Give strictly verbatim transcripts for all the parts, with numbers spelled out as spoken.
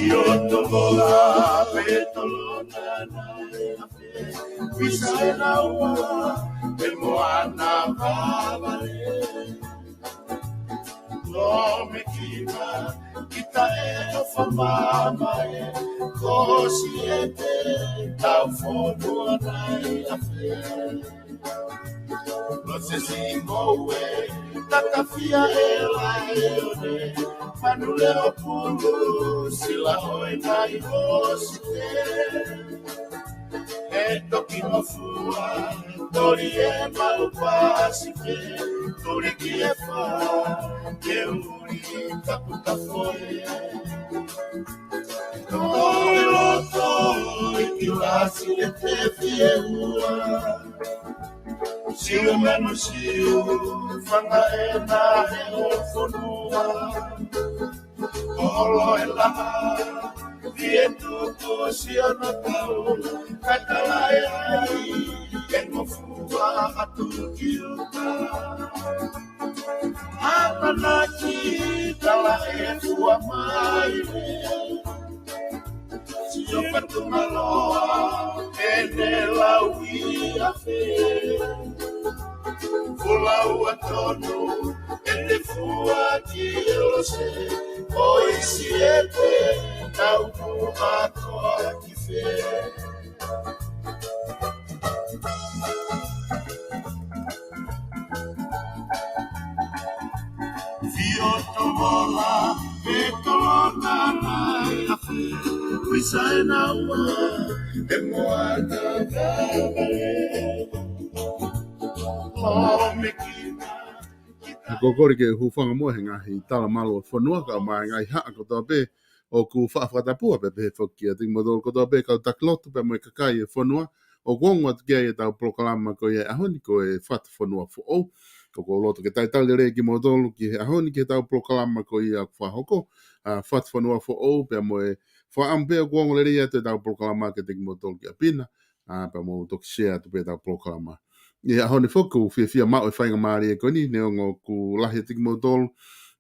ʻIo, tokola pe tolona nai afe, ʻuisa ʻe naua e moana vavale. Lōmekina kita ʻe ʻofa mamae, ko Siete tau fonua nai afe. Mosese Imoue, Tatafia ʻe Laeone, Manu Leopulu, Silaoe nai ʻo Siete. ʻE toki ngofua, toli e malu Pasifiki, tuliki e fā, ke uli tapu tafoe. Toe loto ʻi Kilasi ʻe te fiefia. Siu manu siu, fanga ʻe na he ʻo fonua. Olo e laha, fie tuku siana tau, kae tala e ai, ke ngofua atu ki uta. Amanaki tala e fua mai le. Sio Fatumaloa, ʻene lau ia fe. Fulaua tonu, ʻene fua ki Lose, ʻo Siete, tau mua koa ki fe. Fio tomola, pe tolona nai afe, ʻuisa ʻe naua e moana vavale. Lōmekina. Ko e kole ke u hūfanga mo e ngaahi tala malu ʻo e fonua, kae ʻumaʻā e ngaahi haʻa kotoa pē ʻoku faʻa fakatapua, pea pehē foki kiate kimoutolu kotoa pē kau taki lotu pea mo e kakai e fonua ʻoku ongo atu ki ai ʻetau polokalama ko ia ʻo e ʻaho ni ko e Fatu Fonua Foʻou. ʻOku ou loto ke talitali lelei kimoutolu ki he ʻaho ni ki heʻetau polokalama ko ia ʻoku fakahoko, ʻa, Fatu Fonua Foʻou, pea mo e fakaʻamu pē ʻoku ongo lelei atu ʻetau polokalama kiate kimoutolu ki ʻapi na, ʻa, pea mou toki share atu pē ʻetau polokalama. ʻI he ʻaho ni foki ʻoku ou fiefia maʻu e faingamālie ko eni, neongo ʻoku lahi ʻiate kimoutolu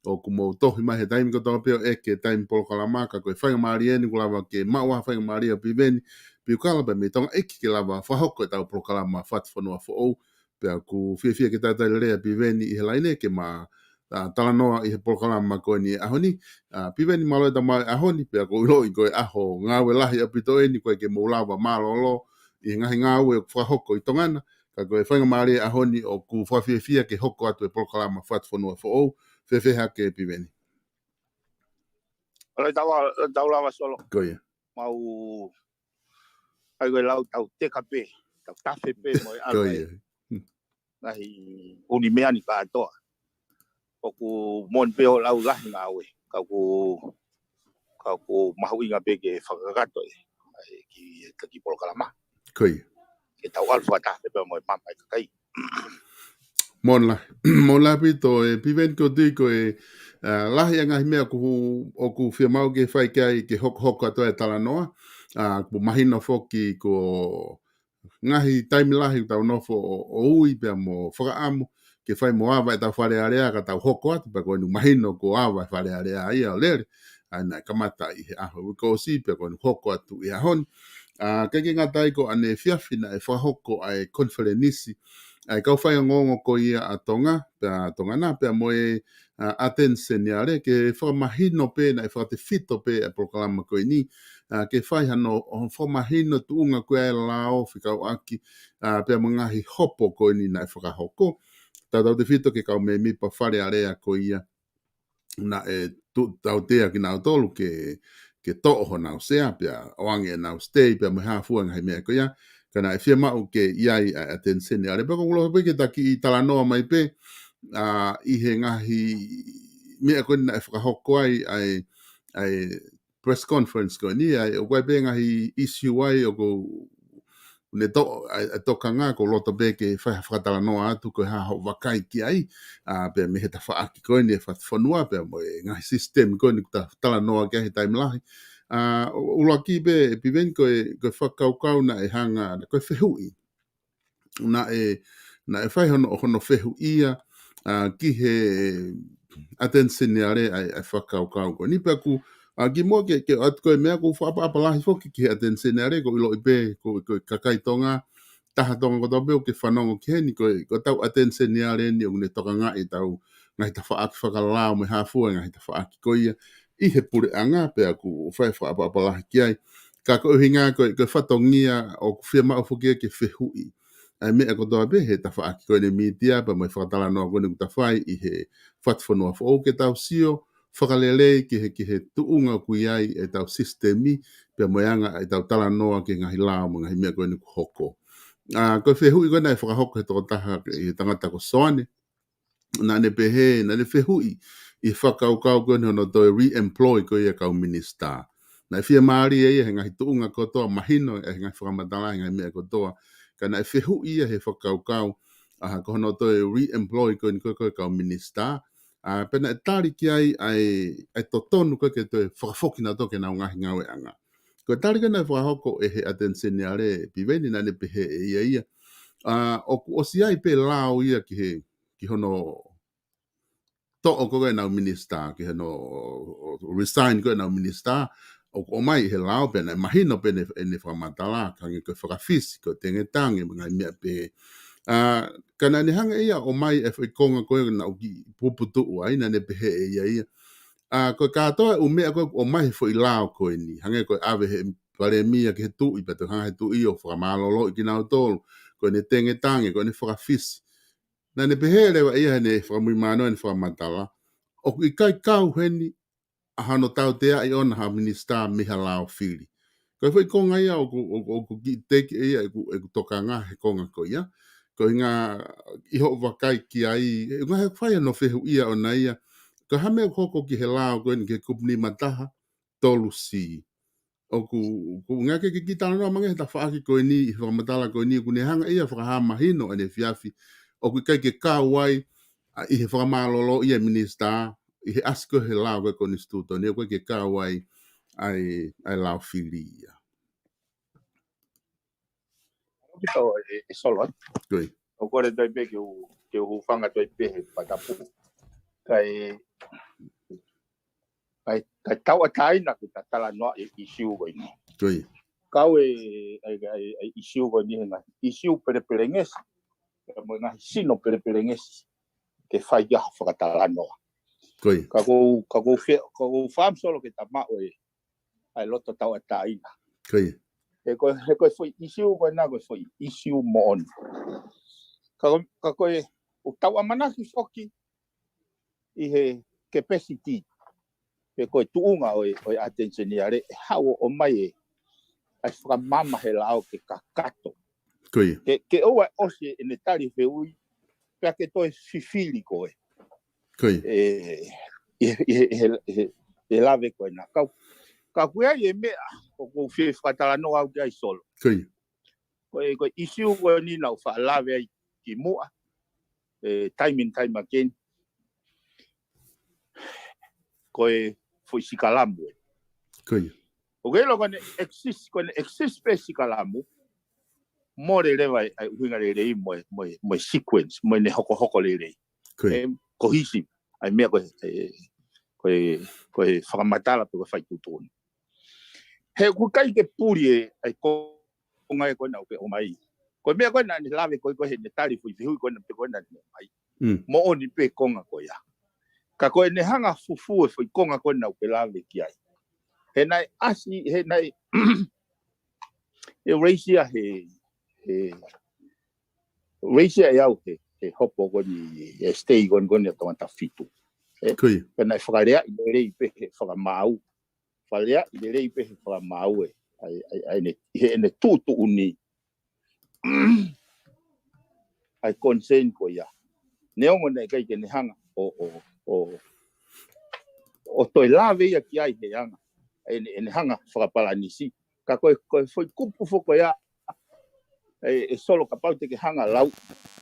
ʻoku mou tohi mai he taimi kotoa pē ʻo ʻeke e taimi polokalama, ka ko e faingamālie eni ʻoku lava ke maʻu ʻa e faingamālie ʻa Piveni Piukala pea mei Tonga ʻEiki ke lava fakahoko ʻetau polokalama Fatu Fonua Foʻou. Pea ʻoku ou fiefia ke talitali lelei ʻa Piveni ʻi he laine ke ma, ʻa, talanoa ʻi he polokalama ko eni ʻo e ʻaho ni. ʻA, Piveni, mālō e tau maʻu e ʻaho ni, pea ʻoku ou ʻiloʻi ko e ʻaho ngāue lahi ʻaupito eni, ʻoku ʻikai ke mou lava mālōlō ʻi he ngaahi ngāue ʻoku fakahoko ʻi Tonga na, ka ko e faingamālie ʻo e ʻaho ni ʻoku fakafiefia ke hoko atu e polokalama Fatu Fonua Foʻou. Fēfē hake Piveni? ʻAlu tau, tau lava Solo. Ko ia. Mau, ʻai ko e lau tau teka pē, tau tafe pē mo e ʻalu ai. Ko ia. Ngaahi ʻū meʻa ni kātoa. ʻOku moʻoni pē ʻo lau lahi ngāue. Ka ʻoku, ka ʻoku mahuʻinga pē ke fakakakato e, ʻa e ki, ki he polokalama. Ko ia. Ke tau ʻalu fakataha pē mo e mamae kakai. Moʻoni lahi, moʻoni lahi ʻaupito e Piveni, ʻoku ou tui ko e, ʻa, lahi ʻa e ngaahi meʻa ʻoku, ʻoku fiemaʻu ke fai ki ai ke hokohoko atu e talanoa. ʻA, ʻoku mahino foki ko e ngaahi taimi lahi ʻoku tau nofo ʻo, ʻo ui pea mo fakaʻamu ke fai mo ava ʻetau Fale Alea ka tau hoko atu pea ko eni mahino kuo ava e Fale Alea ia ʻo lele. ʻA ia naʻe kamata ʻi he ʻaho kuo ʻosi pea ko eni hoko atu ʻi he ʻaho ni. ʻA, ʻikai ke ngata ai ko ʻaneefiafi naʻe fakahoko ʻa e konifelenisi ʻa e kau faiongoongo ko ia ʻa Tonga, pea Tonga na, pea mo e, ʻa, ʻAteni Seniale, ke fakamahino pē, naʻe fakatefito pē ʻa e polokalama ko eni, ʻa, ke fai hano, ʻo fakamahino tuʻunga ko ia e lao fekauʻaki, ʻa, pea mo e ngaahi hopo ko eni naʻe fakahoko. Tautautefito ki he kau mēmipa Fale Alea ko ia, naʻe tu-, tautea kinautolu ke, ke toʻo honau sea, pea ʻoange ʻenau stay, pea mo e hā fua e ngaahi meʻa ko ia, ka naʻe fiemaʻu ke ʻi ai ʻa e ʻAteni Seniale. Pea ʻoku ou loto pē ke ta kiʻi talanoa mai pē, ʻa, ʻi he ngaahi meʻa ko eni naʻe fakahoko ai, ʻa e, ʻa e press conference ko eni, ʻa e, ʻoku ʻi ai pē ngaahi issue ai, ʻoku ne to-, ʻa e, ʻa e tokanga ʻoku ou loto pē ke fai ha fakatalanoa atu ko e hā hoʻo vakai ki ai, ʻa, pea mei he tafaʻaki ko eni e Fatu Fonua, pea mo e ngaahi sisitemi ko eni ʻoku ta talanoa ki ai he taimi lahi. ʻA, ʻu-, ʻuluaki pē, ʻe Piveni, ko e, ko e fakakaukau naʻe hanga, ko e fehuʻi naʻe, naʻe fai hono, hono fehuʻia, ʻa, ki he ʻAteni Seniale ʻa e, ʻa e fakakaukau ko eni, pea ʻoku, ʻA kimuʻa ke, ke ʻoatu ko e meʻa ʻoku ou fakaʻapaʻapa lahi foki ki he ʻAteni Seniale, ʻoku ou ʻiloʻi pē, ko, ko e kakai Tonga, taha Tonga kotoa pē ʻoku ke fanongo ki heni, ko e, ko ʻetau ʻAteni Seniale ni ʻoku ne tokangaʻi ʻetau ngaahi tafaʻaki fakalao mo e hā fua e ngaahi tafaʻaki ko ia ʻi he puleʻanga, pea ʻoku ou fai e fakaʻapaʻapa lahi ki ai. Ka ko e ʻuhinga ko e, ko e fatongia ʻoku fiemaʻu foki ke fehuʻi ʻa e meʻa kotoa pē he tafaʻaki ko eni mītia pea mo e fakatalanoa ko eni ʻoku ta fai ʻi he Fatufonua Foʻou ke tau sio fakalelei ki he, ki he tuʻunga ʻoku ʻi ai ʻetau sisitemi, pea mo e anga ʻetau talanoa ki he ngaahi lao mo e ngaahi meʻa ko eni ʻoku hoko. ʻA, ko e fehuʻi ko ē naʻe fakahoko he tokotaha, ʻi he tangata ko Soane, naʻa ne pehē, naʻa ne fehuʻi ʻi he fakakaukau ko eni hono toe re-employ ko ia e kau minisitā. Naʻe fiemālie ia he ngaahi tuʻunga kotoa, mahino ʻi he ngaahi fakamatala, he ngaahi meʻa kotoa. Ka naʻe fehuʻi ia he fakakaukau, ʻa, ko hono toe re-employ ko eni ko ē, ko ē e kau minisitā. ʻA, pea naʻe tali ki ai ʻa e, ʻa e totonu ko ē ke toe fakafoki nautolu ki heʻenau ngaahi ngāueʻanga. Ko e tali ko ē naʻe fakahoko ʻe he ʻAteni Seniale, Piveni, naʻa ne pehē ʻe ia ia, ʻa, ʻoku ʻosi ʻi ai pē lao ia ki he, ki hono toʻo ko ē ʻenau minisitā, ki hono resign ko ē ʻenau minisitā, ʻoku ʻomai ʻi he lao pea naʻe mahino pē ʻene, ʻene fakamatala, hangē ko e fakafisi, ko e tengetange, mo e ngaahi meʻa pehē. ʻA, ka naʻa ne hanga ʻe ia ʻo ʻomai e foʻi konga ko ē naʻá ku kiʻi puputuʻu ai, naʻa ne pehē ʻe ia ia, ʻa, ko e kātoa e ʻū meʻa ko ē ʻoku ʻomai he foʻi lao ko eni, hangē ko e ʻave ʻe he palēmia ki he tuʻi, pea toe hanga ʻe he tuʻi ʻo fakamālōlōʻi kinautolu, ko ʻene tengetange, ko ʻene fakafisi. Naʻa ne pehē leva ʻe ia heʻene fakamuimui ʻi heʻene fakamatala, ʻoku ʻikai kau heni ʻa hano tauteaʻi ʻona ha minisitā mei ha lao fili. Ko e foʻi konga ia ʻoku, ʻoku, ʻoku kiʻi take ʻe ia ʻeku, ʻeku tokanga he konga ko ia. Ko e ʻuhinga ʻi hoʻo vakai ki ai, ʻe ʻuhinga he fai hono fehuʻia ʻona ia, ko e hā e meʻa ʻoku hoko ki he lao ko eni ki he kupu nima taha tolu C. ʻOku, ʻoku ʻuhinga ke, ke kiʻi talanoa mai ange he tafaʻaki ko eni, he fakamatala ko eni, ʻoku ne hanga ʻe ia ʻo fakahā mahino ʻaneefiafi ʻoku ʻikai ke kau ai, ʻa, ʻi he fakamālōlōʻi e minisitā, ʻi he ʻasi ko ē he lao ko ē konisitūtone, ʻoku ʻikai ke kau ai ʻa e, ʻa e lao fili ia. ʻAupito ē, ʻe Solo. Ko ia. ʻOku ou kole toe pē ke u, ke u hūfanga toe pē he fakatapu. Kae, kae, kae tauʻatāina ke ta talanoa e ʻīsiu ko eni. Ko ia. Kau e, e, e, e ʻīsiu ko eni he ngaahi ʻīsiu pelepelengesi, pea mo e ngaahi sino pelepelengesi ke fai ai ha fakatalanoa. Ko ia. Ka ʻoku ou, ka ʻoku ou fe-, ka ʻoku ou fakaʻamu, Solo, ke ta maʻu e, ʻa e loto tauʻatāina. Ko ia. He ko e, he ko e foʻi ʻīsiu ko ena ko e foʻi ʻīsiu moʻoni. Ka ko, ka ko e, ʻoku tau ʻamanaki foki ʻi he capacity, pe ko e tuʻunga ʻo e, ʻo e ʻAteni Seniale, ʻe haʻu ʻo ʻomai e, ʻa e fakamaama he lao ke kakato. Ko ia. Ke, ke ʻoua ʻe ʻosi ʻene tali fehuʻi, pea ke toe fifili koe. Ko ia. ʻE, ʻi he, ʻi he, ʻi he, ʻi he, ʻi he lave ko ena. Ka, ka ʻoku ʻi ai e meʻa ʻoku ou fie fakatalanoa au ki ai, Solo. Ko ia. Ko e, ko e ʻīsiu ko eni naʻá ku faʻa lave ai kimuʻa, ē, time and time again. Ko e foʻi sikalamu ē. Ko ia. ʻOku ke ʻilo ko ʻene exist, ko ʻene exist pē sikalamu, mole leva e, e ʻuhinga lelei mo e, mo e, mo e sequence, mo ʻene hokohoko lelei. Ko ia. Ē, cohesive, ʻa e meʻa ko e, e, ko e, ko e fakamatala pe ko e fai tuʻutuʻuni. He ʻoku ʻikai ke puli e, e konga ē ko ena ʻoku ke ʻomai. Ko e meʻa ko ena ʻene lave ko ē ko ē heʻene tali foʻi fehuʻi ko ena pe ko ena ʻene ʻomai. Mm. Moʻoni pē konga ko ia. Ka ko ʻene hanga fufū e foʻi konga ko ena ʻoku ke lave ki ai. He naʻe ʻasi, he naʻe, ʻe raise ia he, he, raise ia ʻe au he, he hopo ko eni, he stay ko eni, ko eni ʻa Tongatapu fitu. Ē? Ko ia. Pea naʻe fakalea lelei pē he fakamaau. Fakalea lelei pē he fakamaau ē, ʻa e, ʻa e, ʻa ʻene, heʻene tuʻutuʻuni ʻa e concern ko ia. Neongo naʻe ʻikai ke ne hanga ʻo, ʻo, ʻo, ʻo toe lave ia ki ai he anga ʻene, ʻene hanga fakapalanisi. Ka ko e, ko e foʻi kupu foki ia, ē, ē Solo, kapau te ke hanga lau,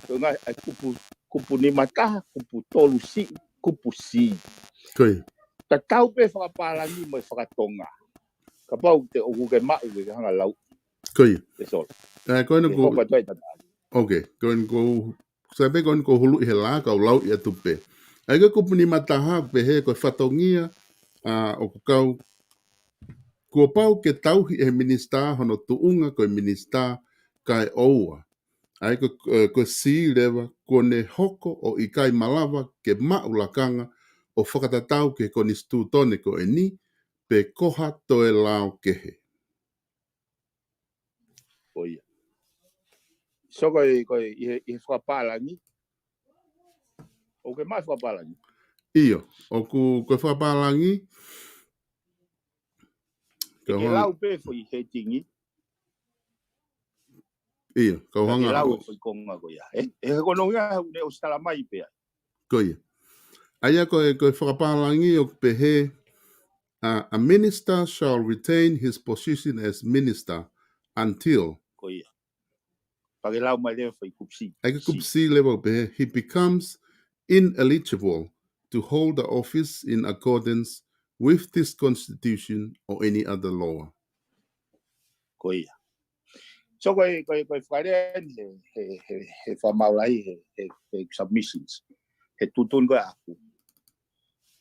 ko e ngaahi, ʻa e kupu, kupu nima taha, kupu tolu C, kupu C. Ko ia. Tatau pē fakapālangi mo e fakatonga. Kapau te ʻoku ke maʻu ke ke hanga lau. Ko ia. ʻE Solo. Ē, ko ena ʻoku ou, hopo atu ai tatau. Ok, ko ena ʻoku ou, sai pē ko ena ʻoku ou huluʻi he lā, kau lauʻi atu pē. ʻA ia ko e kupu nima taha, pehē ko e fatongia, ʻa, ʻoku kau Kuo pau ke tauhi ʻe he minisitā hono tuʻunga ko e minisitā kae ʻoua. ʻA ia ko, ko e C leva, kuo ne hoko ʻo ʻikai malava ke maʻu lakanga ʻo fakatatau ki he konisitūtone ko eni, pe ko ha toe lao kehe. Ko ia. So ko e, ko e, ʻi he, ʻi he fakapālangi. ʻOku ke maʻu fakapālangi? ʻIo, ʻoku, ko e fakapālangi. Ke lau pē foʻi heading. ʻIo, kau hanga. Ke lau foʻi konga ko ia. Eh? E ko no ia, ne o stala mai pē. Ko ia. ʻA ia ko e, ko e fakapālangi ʻoku pehē, uh, a minister shall retain his position as minister until. Ko ia. Pea ke lau mai leva foʻi kupu C. ʻA ia ko e kupu C leva ʻoku pehē, he becomes ineligible to hold the office in accordance with this constitution or any other law. Ko ia. So ko e, ko e, ko e fakalea eni he, he, he, he fakamaau lahi he, he, he submissions. He tuʻutuʻuni ko ē ʻaku.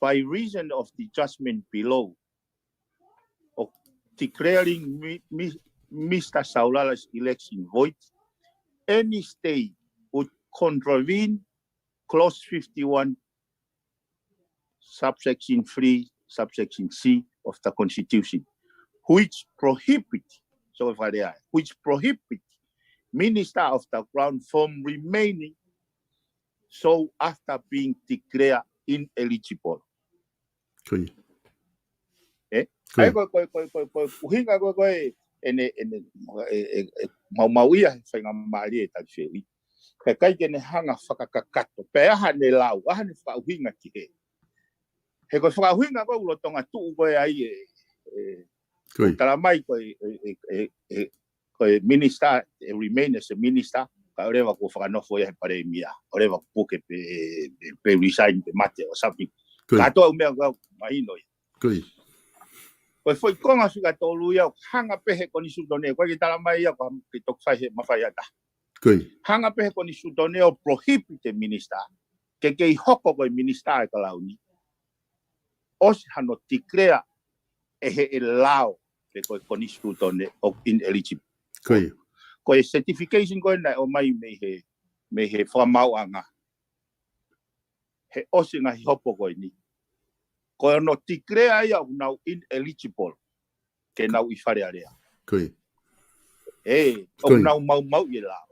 By reason of the judgment below, of declaring mi, mi, Mister Saulala's election void, any stay would contravene clause fifty-one, subsection three, subsection C of the Constitution, which prohibit, so if I, which prohibit Minister of the Crown from remaining so after being declared ineligible. Ko ia. Eh? Ko ia. ʻA ia ko, ko, ko, ko, ko, ʻuhinga ko, ko e, ʻene, ʻene, e, e, e, maumau ia, faingamālie e tali fehuʻi. Kae ʻikai ke ne hanga fakakakato. Pea ʻaha ne lau, ʻaha ne fakaʻuhinga ki he. He ko e fakaʻuhinga ko e ʻulutonga tuʻu ko e ai e, e, Ko ia. Tala mai ko e, e, e, e, e, ko e minister, e remain as a minister, ka ʻoleva kuo fakanofo ia he palēmia, ʻoleva kuo puke pe, pe, pe resign pe mate or something. Ko ia. Kātoa ʻū meʻa ko e mahino ia. Ko ia. Ko e foʻi konga fika tolu ia, hanga pē he konisitūtone, ko e ke tala mai ia, ko e ke toki fai he mafai ata. Ko ia. Hanga pē he konisitūtone ʻo prohibit e minister, ke kei hoko ko e minister e kalauni. ʻOsi hano declare ʻe he e lao pe ko e konisitūtone ʻoku ineligible. Ko ia. Ko e certification ko ē naʻe ʻomai mei he, mei he fakamaauʻanga. He ʻosi ngaahi hopo ko eni. Ko hono declare ia ʻoku nau ineligible ke nau ʻi Fale Alea. Ko ia. ʻE, ʻoku nau maumauʻi e lao.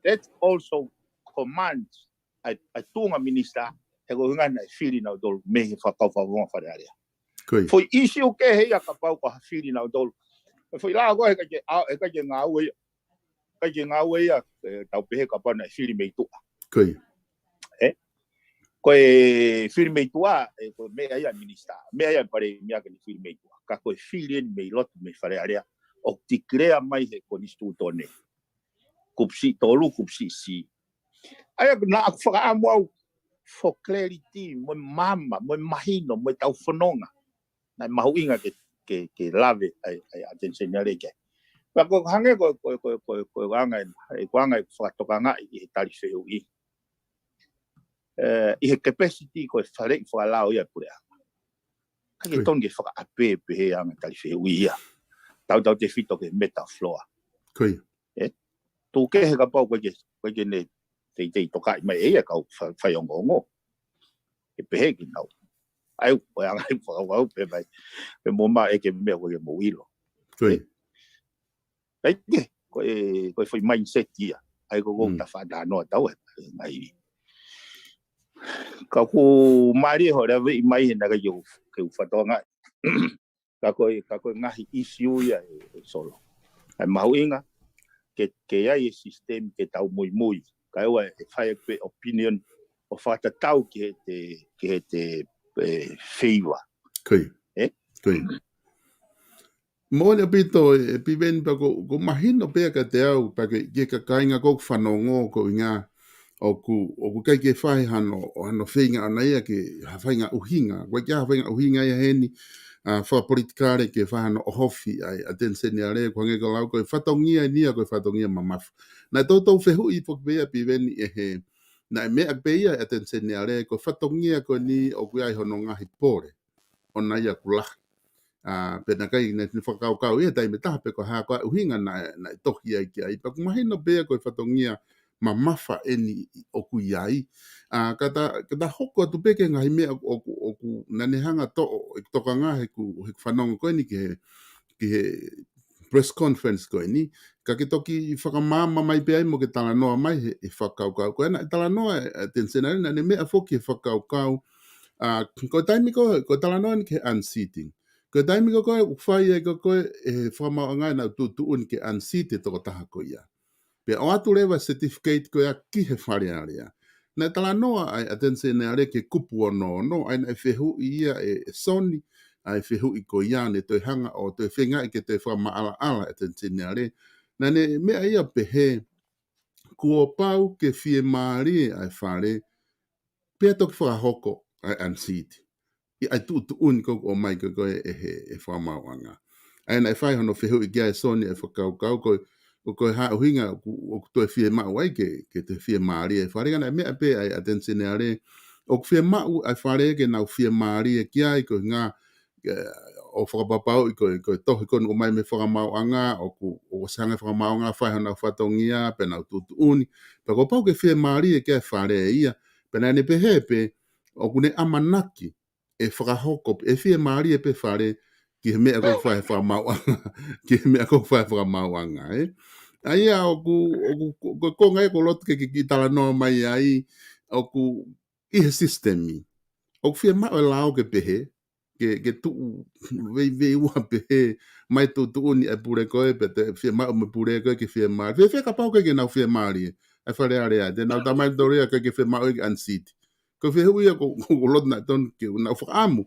That also commands ʻa e, ʻa e tuʻunga minister, he ko e ʻuhinga naʻe fili nautolu mei he fakakau fakafofonga Fale Alea. Ko ia. Foʻi issue kehe ia kapau ko ha fili nautolu. Foʻi lao ko e ʻikai ke, ʻa, ʻikai ke ngāue ia. ʻIkai ke ngāue ia, e, tau pehē kapau naʻe fili mei tuʻa. Ko ia. Ko e fili mei tuʻa, e, ko e meʻa ia minister. Meʻa ia palēmia ke ne fili mei tuʻa. Ka ko e fili eni mei loto mei Fale Alea. ʻOku declare mai he konisitūtone. Kupu C tolu, kupu C C. ʻA ia, naʻa ku fakaʻamu au for clarity, mo e maama, mo e mahino, mo e tau fononga. Naʻe mahuʻinga ke, ke, ke lave ʻa e, ʻa e ʻAteni Seniale ki ai. Pea ko e hangē ko e, ko e, ko e, ko e, ko e anga e, ko e anga e fakatokangaʻi ʻi he tali fehuʻi. E, ʻi he capacity ko e faleʻi fakalao ia e puleʻanga. ʻIkai ke tonu ke fakaʻapē pē he anga tali fehuʻi ia. Tautautefito ki he metaphor. Ko ia. Tuku kehe kapau ko e ke, ko e ke ne teitei tokaʻi mai ʻe ia kau fa-, faiongoongo. ʻE pehē ke nau. ʻAi, ko e anga e fakavau pē mai. Pea mo ma ʻeke meʻa ko e ke mou ʻilo. Ko ia. ʻAi ke, ko e, ko e foʻi mindset ia. ʻAi ko ʻoku ta faʻa noa tau e, e ngai. Ka ʻoku mālie hoʻo lea veʻi mai he naʻe ʻikai ke u, ke u fatonga. Ka ko e, ka ko e ngaahi issue ia e, e Solo. ʻAi mahuʻinga, ke, ke ʻi ai e system ke tau muimui. Ka ʻoua ʻe fai pē opinion ʻo fakatatau ki he te, ki he te, e, favor. Ko ia. E? Ko ia. Moʻoni ʻaupito, e Piveni, pea ko, ko e mahino pē ia kiate au, pea ki he kāinga ʻoku fanongo ko e ʻuhinga, ʻoku, ʻoku ʻikai ke fai hano, hano feinga ʻona ia ke ha faʻahinga ʻuhinga. ʻOku ʻikai ke ha faʻahinga ʻuhinga ia heni, ʻa, fakapolitikale ke fai hano ʻohofi ʻa e ʻAteni Seniale, ko e hangē ko e lau ko e fatongia eni ia ko e fatongia mamafa. Naʻe toutou fehuʻi foki pē ia Piveni ʻe he, naʻe meʻa pē ia ʻa e ʻAteni Seniale, ko e fatongia ko eni ʻoku ʻi ai hono ngaahi pole. ʻOna ia ʻoku lahi. ʻA, pea naʻe ʻikai ke ne fakakaukau ia taimi ʻe taha pe ko e hā ko e ʻuhinga naʻe, naʻe tohi ai ki ai. Pea ʻoku mahino pē ia ko e fatongia mamafa eni ʻoku ʻi ai. ʻA, ka ta, ka ta hoko atu pē ki he ngaahi meʻa ʻoku, ʻoku, ʻoku naʻa ne hanga ʻo toʻo, ʻi he tokanga heʻeku, heʻeku fanongo ko eni ki he, ki he press conference ko eni, ka ke toki fakamaama mai pē ai mo ke talanoa mai he, he fakakaukau. Ko ena e talanoa ʻa, ʻa Teni Seniale naʻa ne meʻa foki he fakakaukau. ʻA, ko e taimi ko, ko e talanoa eni ki he unseating. Ko e taimi ko ē ʻoku fai ai ko ē ʻe he fakamaauʻanga ʻenau tuʻutuʻuni ke unseat e tokotaha ko ia. Pea ʻoatu leva certificate ko ia ki he Fale Alea. Naʻe talanoa ai ʻa Teni Seniale ki he kupu ono ono, ʻa ia naʻe fehuʻi ia ʻe, ʻe Soni, ʻa e fehuʻi ko ia naʻe toe hanga ʻo toe feingaʻi ke toe fakamaʻalaʻala ʻa Teni Seniale. Naʻa ne meʻa ia ʻo pehē, kuo pau ke fiemālie ʻa e Fale, pea toki fakahoko ʻa e unseat. ʻI ai tuʻutuʻuni ko ē ʻoku ʻomai ko ē ʻe he, he fakamaauʻanga. ʻA ia naʻe fai hono fehuʻi ki ai ʻe Soni ʻa e fakakaukau ko ē, ko e hā e ʻuhinga ʻoku, ʻoku toe fiemaʻu ai ke, ke toe fiemālie ʻa e Fale. Ka naʻe meʻa pē ʻa e ʻa Teni Seniale, ʻoku fiemaʻu ʻa e Fale ke nau fiemālie ki ai ko e ʻuhinga, ʻe, ʻo fakapapauʻi ko e, ko e tohi ko eni ʻoku ʻomai mei he fakamaauʻanga, ʻoku, ʻoku ʻosi hanga ʻe he fakamaauʻanga ʻo fai honau fatongia, pea nau tuʻutuʻuni. Pea kuo pau ke fiemālie ki ai e Fale ia. Pea naʻa ne pehē pē, ʻoku ne ʻamanaki ʻe fakahoko, ʻe fiemālie pē Fale ki he meʻa ko ē ʻoku fai ʻe he fakamaauʻanga, ki he meʻa ko ē ʻoku fai ʻe he fakamaauʻanga, ē? ʻA ia ʻoku, ʻoku, ko, ko, ko e ngaahi ko e lotu ke, ke, ke talanoa mai ai, ʻoku ʻi he sisitemi. ʻOku fiemaʻu e lao ke pehē, ke, ke tuʻu veiveiua pehē, mai tuʻutuʻuni ʻa e pule ko ē, pea toe fiemaʻu mei he pule ko ē ke fiemālie. Fēfē kapau ʻikai ke nau fiemālie ʻa e Fale Alea, te nau tā mai tōlia ʻikai ke fiemaʻu ke unseat. Ko e fehuʻi ia ko, ko, ko e lotu naʻe tonu ke nau fakaʻamu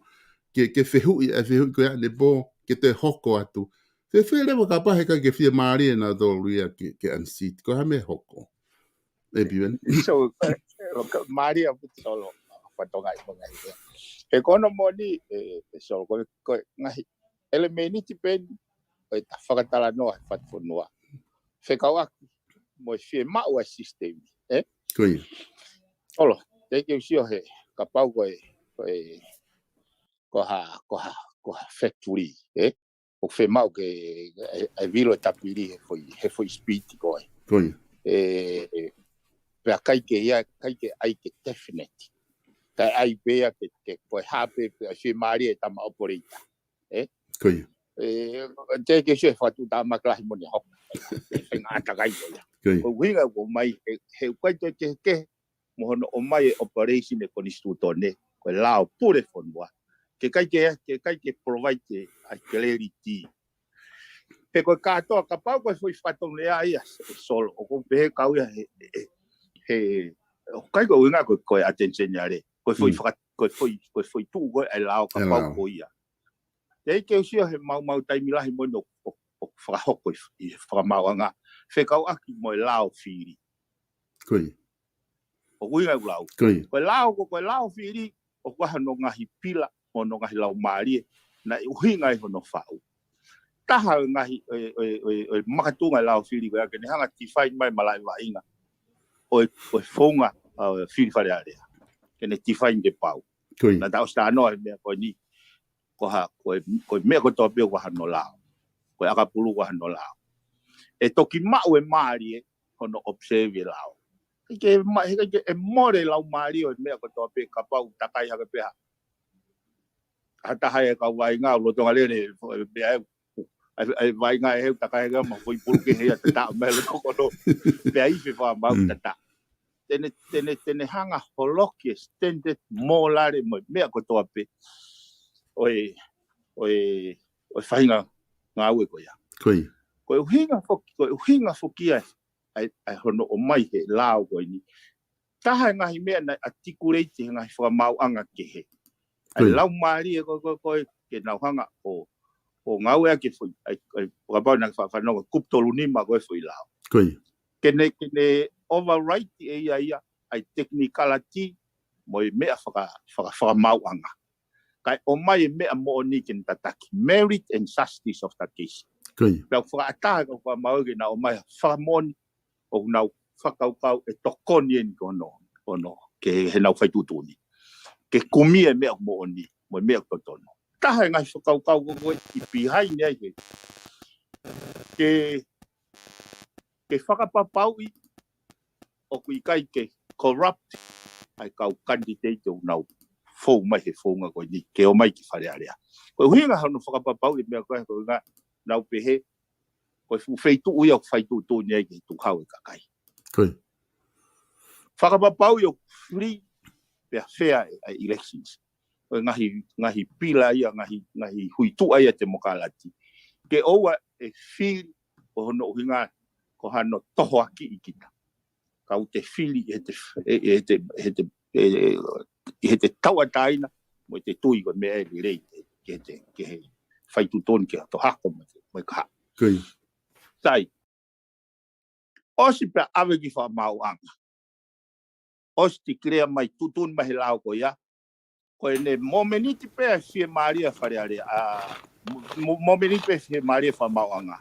ke, ke fehuʻi, ʻa e fehuʻi ko ia ʻanepō, ke toe hoko atu. Fēfē leva kapau he ʻikai ke fiemālie nautolu ia ke, ke unseat. Ko e hā e meʻa ʻe hoko? ʻE Piveni. So, eh, eh, ka-, mālie ʻaupito Solo, fatongia ʻi he ngaahi meʻa. He ko hono moʻoni, eh, eh, Solo, ko e, ko e ngaahi ʻelemēniti pē eni ʻo ʻeta fakatalanoa he fatu fonua. Fekauʻaki mo e fiemaʻu ʻa e sisitemi, ē? Ko ia. Solo, teʻeki ke u sio he, kapau ko e, ko e, ko ha, ko ha, ko ha factory, ē? ʻOku fiemaʻu ke, ʻe, ʻe vilo e tapili he foʻi, he foʻi speed ko ē. Ko ia. ʻE, ʻe, pea ʻikai ke ʻi ai, ʻikai ke ʻi ai ke definite. Kae ʻai pē ia ke, ke ko e hā pē, pea fiemālie e tama operator. Ē? Ko ia. ʻE, teʻeki ke u sio he fakatuʻutāmaki lahi moʻoni ʻe hoko. ʻE, fengātakai ko ia. Ko ia. Ko e ʻuhinga ʻoku ʻomai, he, he ʻoku ʻikai toe kehekehe mo hono ʻomai e operation ʻa e konisitūtone, ko e lao pule fonua. Ke ʻikai ke, ke ʻikai ke provide e, ʻa e clarity. He ko e kātoa kapau ko e foʻi fatongia ia, e Solo, ʻoku ou pehē kau ia he, he, he, ʻoku ʻikai ko e ʻuhinga ko e, ko e ʻa Teni Seniale. Ko e foʻi Mm. faka-, ko e foʻi, ko e foʻi tuʻu ko ē ʻa e lao ʻA e kapau lao. ko ia. Teʻeki ke u sio he maumau taimi lahi moʻoni ʻo, ʻo, ʻo fakahoko ʻi, ʻi he fakamaauʻanga. Fekauʻaki mo e lao fili. Ko ia. ʻOku ʻuhinga ʻeku lau. Ko ia. Ko e lao, ko, ko e lao fili, ʻoku ʻi ai hono ngaahi pila, hono ngaahi laumālie, naʻe ʻuhinga ai hono faʻu. Taha ʻo e ngaahi, ʻo e, ʻo e, ʻo e, ʻo e makatuʻunga e lao fili ko ia ke ne hanga ʻo define mai e malaʻe vaʻinga ʻo e, ʻo e founga, ʻa, ʻo e fili Fale Alea. Ke ne define ke pau. Ko ia. Naʻa ta ʻosi talanoa he meʻa ko eni, ko ha, ko e, ko e meʻa kotoa pē ʻoku ʻi ai hono lao. Ko e ʻakapulu ʻoku ʻi ai hono lao. ʻE toki maʻu e mālie hono observe e lao. He ʻikai ke ma-, he ʻikai ke, ʻe mole e laumālie ʻo e meʻa kotoa pē kapau ʻoku takai hake pē ha, ha taha ʻi he kau vaʻinga ʻo lolotonga lele, ʻe, ʻe, ʻe, ʻe vaʻinga ʻe he ʻoku takai hake mo e foʻi pulu kehe ia ʻo tataʻo mai loto kolo. Pea ʻi he fakamaau Mm. tataʻo. Te ne, te ne, te ne hanga ʻo holoki e standard mo e lale mo e meʻa kotoa pē ʻo e, ʻo e, ʻo e faʻahinga ngāue ko ia. Ko ia. Ko e ʻuhinga foki, ko e ʻuhinga foki ʻa e, ʻa e, ʻa e hono ʻomai he lao ko eni. Taha e ngaahi meʻa naʻe articulate he ngaahi fakamaauʻanga kehe. ʻA e Ko ia. laumālie ko, ko, ko e ke nau hanga ʻo, ʻo ngāueʻaki e foʻi, ʻa e, ʻa e, kapau naʻa ke fa-, fanongo kupu tolu nima ko e foʻi lao. Ko ia. Ke ne, ke ne override ʻe ia ia, ʻa e technicality mo e meʻa faka-, faka-, fakamaauʻanga. Kae ʻomai e meʻa moʻoni ke ne tataki. Merit and justice of the case. Ko ia. Pea ʻoku fakaʻatā e kau fakamaau ke nau ʻomai ha fakamoʻoni ʻoku nau fakakaukau ʻe tokoni eni ki hono, hono, ki heʻenau fai tuʻutuʻuni. Ke kumi e meʻa moʻoni, mo e meʻa totonu. taha e ngaahi fakakaukau ko ē ʻi behind ai he ke, ke fakapapauʻi ʻoku ʻikai ke corrupt ʻa e kau candidate ʻoku nau fou mai he founga ko eni ke ō mai ki Fale Alea. Ko e ʻuhinga hono fakapapauʻi e meʻa ko ē ko e ʻuhinga naʻa ku pehē ko e fuʻu feituʻu ia ʻoku fai tuʻutuʻuni ai ke tukuhau e kakai. Fakapapauʻi ʻoku free pea fair e, e elections. Ko e ngaahi, ngaahi pila ia, ngaahi, ngaahi huituʻa ia ʻa e temokalati. Ke ʻoua ʻe fili ko hono ʻuhinga ko hano tohoakiʻi kita. Ka ʻoku te fili ʻi heʻete, ʻe, ʻe, ʻe, ʻe, ʻe, ʻi heʻete tauʻatāina mo ʻete tui ko e meʻa ʻe lelei ke te, ke he fai tuʻutuʻuni ke to hako mo e, mo e kahaʻu. Sai. ʻOsi pea ʻave ki fakamaauʻanga. ʻOsi declare mai tuʻutuʻuni mai he lao ko ia. Ko ʻene momeniti pē ʻa e fiemālie ʻa Fale Alea. ʻA, mo-, mo-, momeniti pē fiemālie fakamaauʻanga.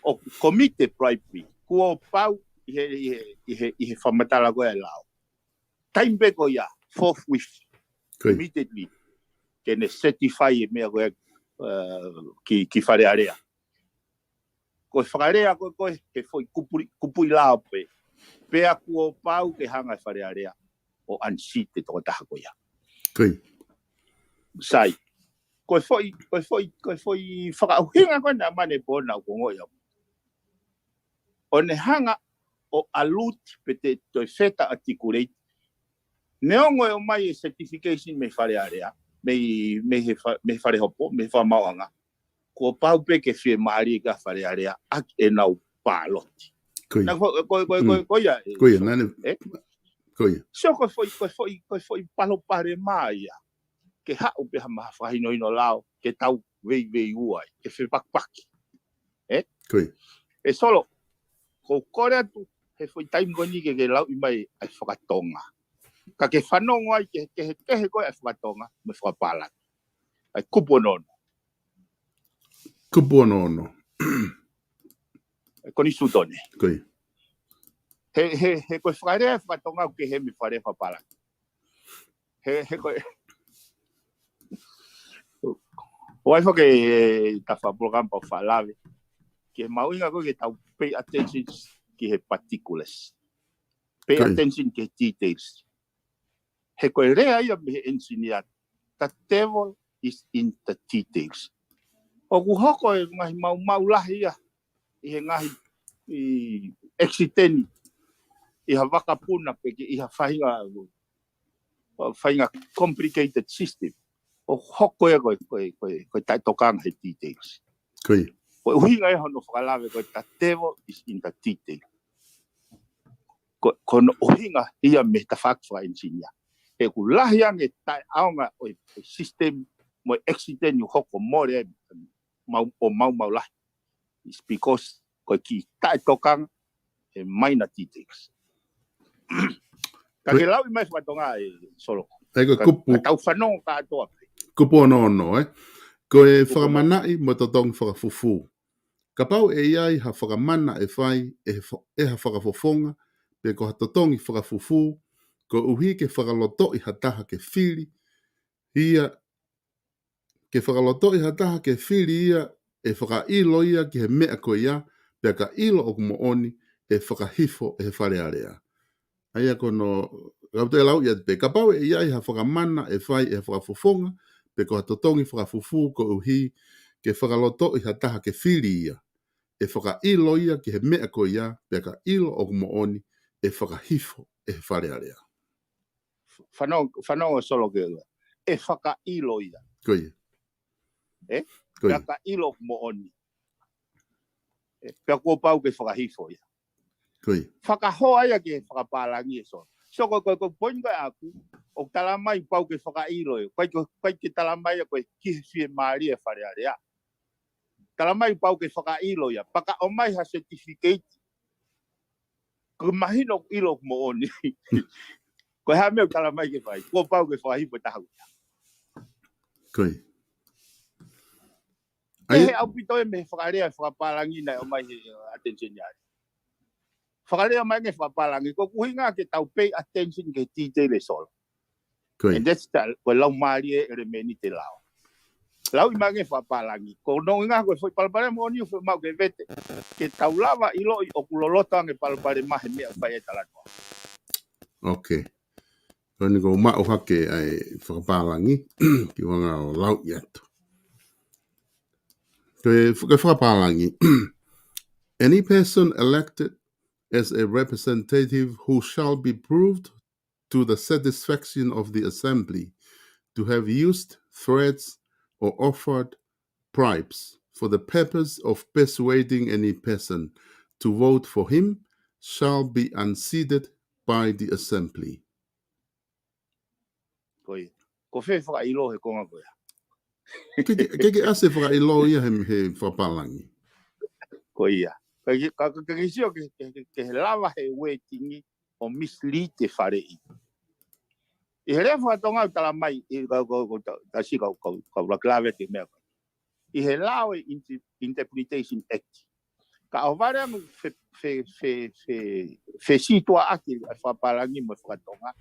ʻOku commit e bribery. Kuo pau ʻi he, ʻi he, ʻi he, ʻi he fakamatala ko ē ʻa e lao. Taimi pē ko ia, forthwith, immediately, ke ne certify e meʻa ko ē, uh, ki, ki Fale Alea. Ko e fakalea ko ē, ko ē he foʻi kupuʻi, kupuʻi lao pē. Pea kuo pau ke hanga ʻe Fale Alea ʻo unseat e tokotaha ko ia. Sai. Ko e foʻi, ko e foʻi, ko e foʻi fakaʻuhinga ko ē naʻe ʻomai ʻe Pona ʻoku ongoʻi au. ʻO ne hanga ʻo ʻalu atu pea toe feta articulate. Neongo e ʻomai e certification mei Fale Alea, mei, mei he fa-, mei Fale Hopo, mei fakamaauʻanga. Kuo pau pē ke fiemālie kia Fale Alea ʻaki ʻenau pāloti. Ko ia. Naʻa ko, ko, ko, ko, ko ia, e, ko ia, so, naʻa ne, e? Ko ia. So ko e foʻi, ko e foʻi, ko e foʻi palopalema ia. Ke haʻu pē ha maha fakahinohino lao, ke tau veiveiua ai, ke fepakipaki. E? Ko ia. E Solo, ʻoku ou kole atu, he foʻi taimi ko eni ke, ke lauʻi mai ʻa e fakatonga. Ka ke fanongo ai ke, ke, ke he ko ē ʻa e fakatonga, mo e fakapālangi. ʻA e kupu ono ono. Kupu ono ono. E Konisitūtone. Ko ia. He, he, he ko e fakalea fakatonga ʻoku kehe mei he fakalea fakapālangi. He, he ko e. ʻOku ʻi ai foki e tafa polokalama pau fakalave. Ke mahuʻinga ko ē ke tau pay attention ki he particulars. Pay attention ki he details. He ko e lea ia mei he engineer, the devil is in the details. ʻOku hoko e ngaahi maumau lahi ia ʻi he ngaahi, ʻi accident, ʻi ha vakapuna pe ki, ʻi ha faʻahinga, faʻahinga complicated system. ʻOku hoko ia ko e, ko e, ko e, ko e taʻetokanga he details. Ko ia. Ko e ʻuhinga ia hono fakalave ko e the devil is in the detail. Ko, ko hono ʻuhinga ia mei he tafaʻaki fakaengineer. He ʻoku lahi ange taʻeʻaonga ʻo e, ʻo e system mo e accident ʻoku hoko mole ai mau, ʻo maumau lahi. It's because ko e kiʻi taʻetokanga he minor details. Ka ke lauʻi mai fakatonga e Solo. ʻA ia ko e kupu. Ka tau fanongo kātoa pē. Kupu ono ono, e. Ko e fakamanaʻi mo e totongi fakafufū. Kapau ʻe ʻi ai ha fakamana ʻe fai ʻe he fa-, ʻe ha fakafofonga, pe ko ha totongi fakafufū, koeʻuhi ke fakalotoʻi ha taha ke fili ia, ke fakalotoʻi ha taha ke fili ia, ʻe fakaʻilo ia ki he meʻa ko ia, pea ka ʻilo ʻoku moʻoni, ʻe fakahifo ʻe he Fale Alea. ʻA ia ko hono, kau te lau ia pē, kapau ʻe ʻi ai ha fakamana ʻe fai ʻe ha fakafofonga, pe ko ha totongi fakafufū koeʻuhi, ke fakalotoʻi ha taha ke fili ia, ʻe fakaʻilo ia ki he meʻa ko ia, pea ka ʻilo ʻoku moʻoni, ʻe fakahifo ʻe he Fale Alea. Fanongo, fanongo Solo ke ua. ʻE fakaʻilo ia. Ko ia. E? Ko ia. Pea ka ʻilo ʻoku moʻoni. E, pea kuo pau ke fakahifo ia. Ko ia. Fakahoa ia ki he fakapālangi e Solo. So ko, ko, ko e point ko ē ʻaku, ʻoku tala mai pau ke fakaʻilo ia. ʻIkai ko, ʻikai ke tala mai ia ko e ki he fiemālie ʻa e Fale Alea. Tala mai pau ke fakaʻilo ia. Pea ka ʻomai ha certificate. Ko e mahino ʻoku ʻilo ʻoku moʻoni. Ko e hā e meʻa ʻoku tala mai ke fai. Kuo pau ke fakahifo e taha ia. Ko ia. ʻAi. He ʻaupito e meʻa fakalea fakapālangi naʻe ʻomai he, uh, attention ia. Fakalea mai ange fakapālangi, ko e ʻuhinga ke tau pay attention ki he detail e Solo. Ko ia. And that's the, ko e laumālie e ʻelemēniti e lao. Lauʻi mai ange fakapālangi. Ko hono ʻuhinga ko e foʻi palopalema ʻoku ou fiemaʻu ke vete. Ke tau lava ʻiloʻi ʻoku loloto ange palopalema he meʻa ʻoku fai ai e talanoa. Okay. Ko eni ʻoku ou maʻu hake ʻa e fakapālangi, kimuʻa ʻo lauʻi atu. Ko e faka-, fakapālangi. Any person elected as a representative who shall be proved to the satisfaction of the assembly to have used threats or offered bribes for the purpose of persuading any person to vote for him shall be unseated by the assembly. Ko ia. Ko fē fakaʻilo he konga ko ia? Ke, ke, ke, ke ʻasi fakaʻilo ia he, he fakapālangi. Ko ia. Ka ke, ka, ka, ka ke sio ke, ke, ke, ke lava he wording ʻo mislead e faleʻi. ʻI he lea fakatonga ʻoku tala mai, ʻi ka, ka, ka, ta, ta si ka, ka, ka, ʻuluaki lave atu e meʻa ko ē. ʻI he lao e Inter-, Interpretation Act. Ka ʻohovale ange fe, fe, fe, fe, fesītuʻaʻaki e fakapālangi mo e fakatonga.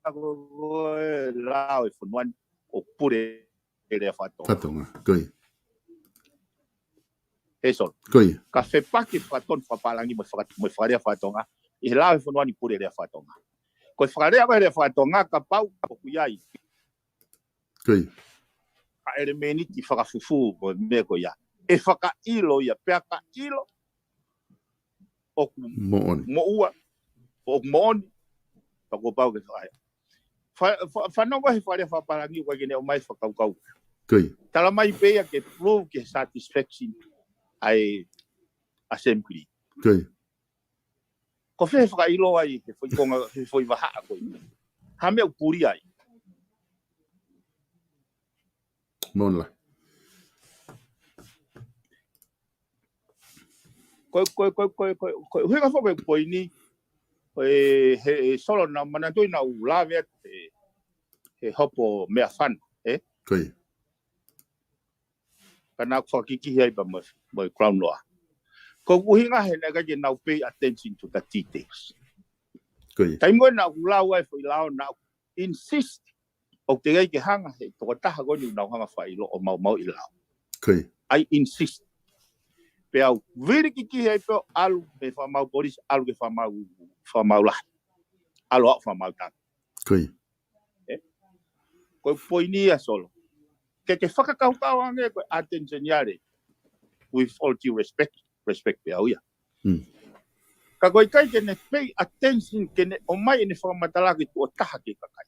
Ka ko, ko e lao e fonua ni ʻoku pule e lea fakatonga. Fakatonga, ko ia. Hei Solo. Ko ia. Ka fepaki fakatonu fakapālangi mo e faka-, mo e fakalea fakatonga. ʻI he lao e fonua ni pule e lea fakatonga. Ko e fakalea ko e lea fakatonga kapau ʻoku ʻi ai. Ko ia. Ka ʻelemēniti fakafufū mo e meʻa ko ia. ʻE fakaʻilo ia, pea ka ʻilo. ʻOku moʻoni. Moʻua. ʻOku moʻoni. Pea kuo pau ke fai. Fa-, fa-, fanongo he fakalea fakapālangi ʻoku ʻikai ke ne ʻomai fakakaukau. Ko ia. Tala mai pē ia ke prove ke satisfaction ʻa e assembly. Ko ia. Ko fē fakaʻilo ai, he foʻi konga, he foʻi vahaʻa ko ia. Ha meʻa ʻoku puli ai. Moʻoni lahi. Ko, ko, ko, ko, ko, ko, ʻuhinga foki ko e poini, ko e, he, he Solo naʻa manatuʻi naʻa ku lave atu, he, he hopo meʻafana, ē? Ko ia. Ka naʻa ku fakakikihi ai pea mo, mo e Crown Law. Ko e ʻuhinga he naʻe ʻikai ke nau pay attention to the details. Ko ia. Taimi ko ē naʻa ku lau ai foʻi lao naʻa ku insist ʻoku teʻeki ai ke hanga he tokotaha ko eni ʻoku nau hanga fakaʻilo ʻo maumauʻi e lao. Ko ia. I insist. Pea u vili kikihi ai pē ʻo ʻalu mei he fakamaau polisi, ʻalu ki he fakamaau, fakamaau lahi. ʻAlu ʻo fakamaau tangi. Ko ia. Ko e poini ia Solo. Ke ke fakakaukau ange ko e Attorney General. With all due respect, respect pē au ia. Mm. Ka ʻoku ʻikai ke ne pay attention ke ne ʻomai ʻene fakamatala ki tuʻo taha ki he kakai.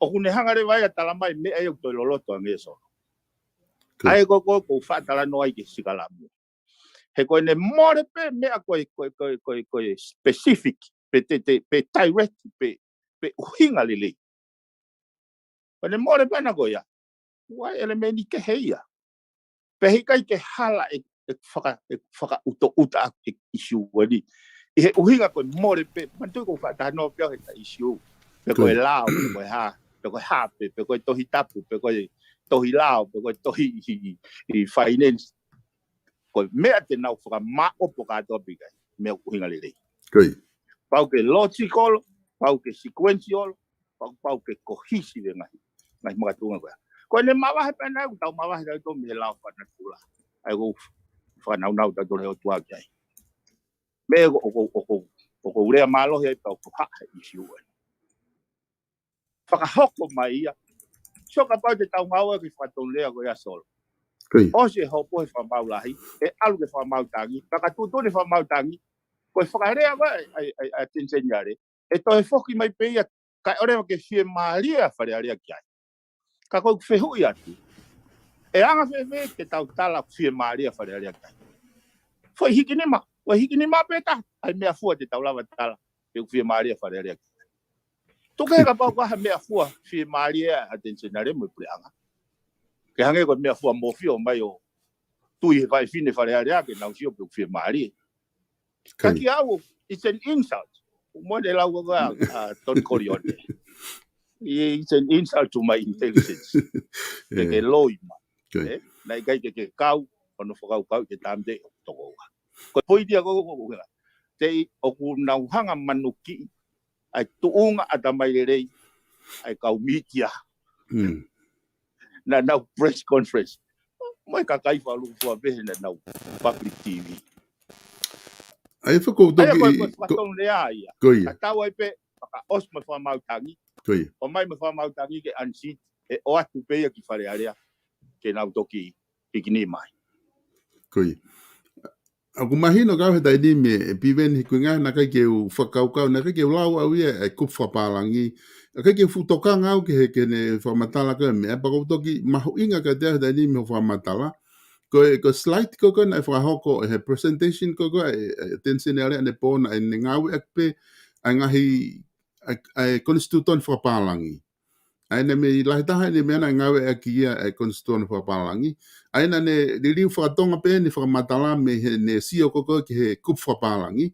ʻOku ne hanga leva ia tala mai meʻa ia ʻoku toe loloto ange Solo. Ko ia. ʻA ia ko, ko, ʻoku ou faʻa talanoa ai ki he sikalamu. He ko ʻene mole pē meʻa ko e, ko e, ko e, ko e, ko e specific, pe te, te, pe direct, pe, pe ʻuhinga lelei. Ko ʻene mole pē ʻana ko ia. Ko e ʻelemēniti kehe ia. Pea heʻikai ke hala e, e faka, e fakaʻutaʻuta ʻa e ʻisiū ko eni. ʻI he ʻuhinga ko e mole pē, manatuʻi ʻoku ou faʻa talanoa pē au he taʻe ʻisiū. Pe ko e lao, pe ko e hā, pe ko e hā pē, pe ko e Tohi Tapu, pe ko e tohi lao, pe ko e tohi ʻi, ʻi, ʻi finance. Ko e meʻa te nau fakamaʻopoʻopo kātoa pē ki ai, meʻa ʻoku ʻuhinga lelei. Ko ia. Pau ke logical, pau ke sequential, pau, pau ke kohisi e ngaahi, ngaahi makatuʻunga ko ia. Ko ʻene mavahe pē ʻana ʻoku tau mavahe tautolu mei he lao fakanatula. ʻA ia ʻoku ou fakanāunau tautolu he ʻOtua ki ai. Meʻa ʻoku, ʻoku, ʻoku, ʻoku ou lea mālohi ai pea ʻoku haʻa he ʻisiū ē. Fakahoko mai ia. Sio kapau te tau ngāue ki he fakatonulea ko ia Solo. Ko ia. ʻOsi e hopo he fakamaau lahi, ʻe ʻalu ki he fakamaau tangi, pea ka tuʻutuʻuni e fakamaau tangi, ko e fakalea ko ē ʻa e, ʻa e, ʻa e Attorney General, ʻe toe foki mai pē ia, kae ʻoua leva ke fiemālie ʻa Fale Alea ki ai. Ka ʻoku ou fehuʻi atu. ʻE anga fēfē ke tau tala fiemālie ʻa Fale Alea ki ai. Foʻi hikinima, foʻi hikinima pē taha, ʻa e meʻafua te tau lava tala, pe ʻoku fiemālie ʻa Fale Alea ki ai. Tuku kehe kapau ko ha meʻafua fiemālie ʻa e Attorney General mo e puleʻanga. Ke hangē ko e meʻafua mōfia ʻomai ʻo tui he faifine Fale Alea ke nau sio pe ʻoku fiemālie. Ka Ko ia. Kiate au, it's an insult. Mo e lau ko ē ʻa, ʻa Tony Corleone. It's an insult to my intelligence. Ke, ke loi mai. Ko ia. Ē? Naʻe ʻikai ke ke kau, ʻo nau fakakaukau ke tāmateʻi ʻo toko ua. Ko e poini ia ko, ko, ko, ko, te ʻoku nau hanga manukiʻi ʻa e tuʻunga ʻatamai lelei, ʻa e kau mītia. Mm. Naʻa nau press conference. Mo e kakai fakalūkufua pē he naʻa nau public T V. ʻA ia fakau ʻA ia toki ko e i, ko e ko, fakatonu lea ia. ko ia, Ka tau ai pē, fakaʻosi mo e fakamaau tangi. ko ia. ʻOmai mo e fakamaau tangi ke unseat, ʻe ʻoatu pē ia ki Fale Alea. Ke nau toki pikini mai. Ko ia. ʻOku mahino kau he taimi ni ʻe Piveni he kuinga naʻe ʻikai ke u fakakaukau, naʻe ʻikai ke u lau au ia e kupu fakapālangi. ʻIkai ke u fuʻu tokanga au ki he, ki heʻene fakamatala ko e meʻa, pea ʻoku ou toki mahuʻinga kiate au he taimi ni hoʻo fakamatala. Ko e, ko e slide ko ē naʻe fakahoko ʻe he presentation ko ē ʻe, ʻe Tenisini Alea ʻanepō naʻe ngāueʻaki pē ʻa e ngaahi, ʻa e, ʻa e konisitūtone fakapālangi. ʻA ia naʻe mei lahi taha ʻene meʻa naʻe ngāueʻaki ia e konisitūtone fakapālangi. ʻA ia naʻa ne liliu fakatonga pē ʻene fakamatala mei heʻene sio ko ē ki he kupu fakapālangi.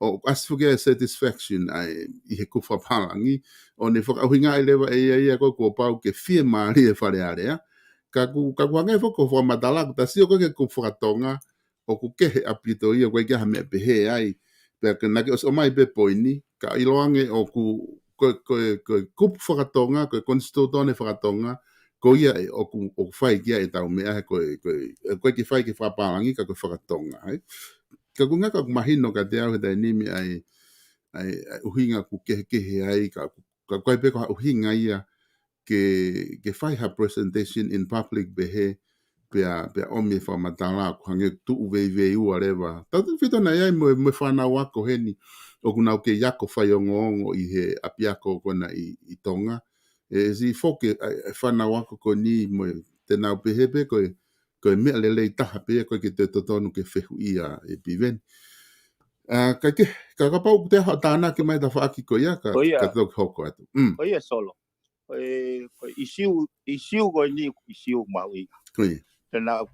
ʻO ʻasi foki e satisfaction ʻa e ʻi he kupu fakapālangi. ʻO ne fakaʻuhingaʻi leva ʻe ia ia ko ē kuo pau ke fiemālie Fale Alea. Ka ʻoku, ka ʻoku hangē foki ko hoʻo fakamatala, ʻoku ta sio ko ē ki he kupu fakatonga, ʻoku kehe ʻaupito ia, ʻoku ʻikai ke ʻi ai ha meʻa pehē ai. Pea ke naʻa ke ʻosi ʻomai pē poini, ka ʻiloange ʻoku, ko, ko, ko e kupu fakatonga, ko e konisitūtone fakatonga, ko ia ē ʻoku, ʻoku fai ki ai ʻetau meʻa he ko e, ko e, ʻoku ʻikai ke fai ki he fakapālangi ka ko e fakatonga, ē. Ka ʻoku ngata ʻoku mahino kiate au he taimi ni ʻa e, ʻa e, ʻa e ʻuhinga ʻoku kehekehe ai, ka ʻoku, ka ʻoku ʻikai pē ko ha ʻuhinga ia ke, ke fai ha presentation in public pehē, pea, pea ʻomi e fakamatala ʻoku hangē ʻoku tuʻu veiveiua leva. Tautautefito naʻe ʻi ai mo e, mo e fānau ako heni, ʻoku nau kei ako faiongoongo ʻi he ʻapiako ko ena ʻi, ʻi Tonga. ʻE siʻi foki e, e fānau ako ko eni mo e te nau pehē pē ko e, ko e meʻa lelei taha pē ia ʻoku ʻikai ke toe totonu ke fehuʻia ʻe Piveni. ʻA, ka ke, ka kapau ʻoku toe ʻi ai haʻo tānaki mai e tafaʻaki ko ia, ka, Ko ia. Ka toki hoko atu. Mm. Ko ia Solo. Ko e, ko e ʻīsiu, ʻīsiu ko eni, ʻīsiu mahuʻinga. Ko ia. Pea naʻa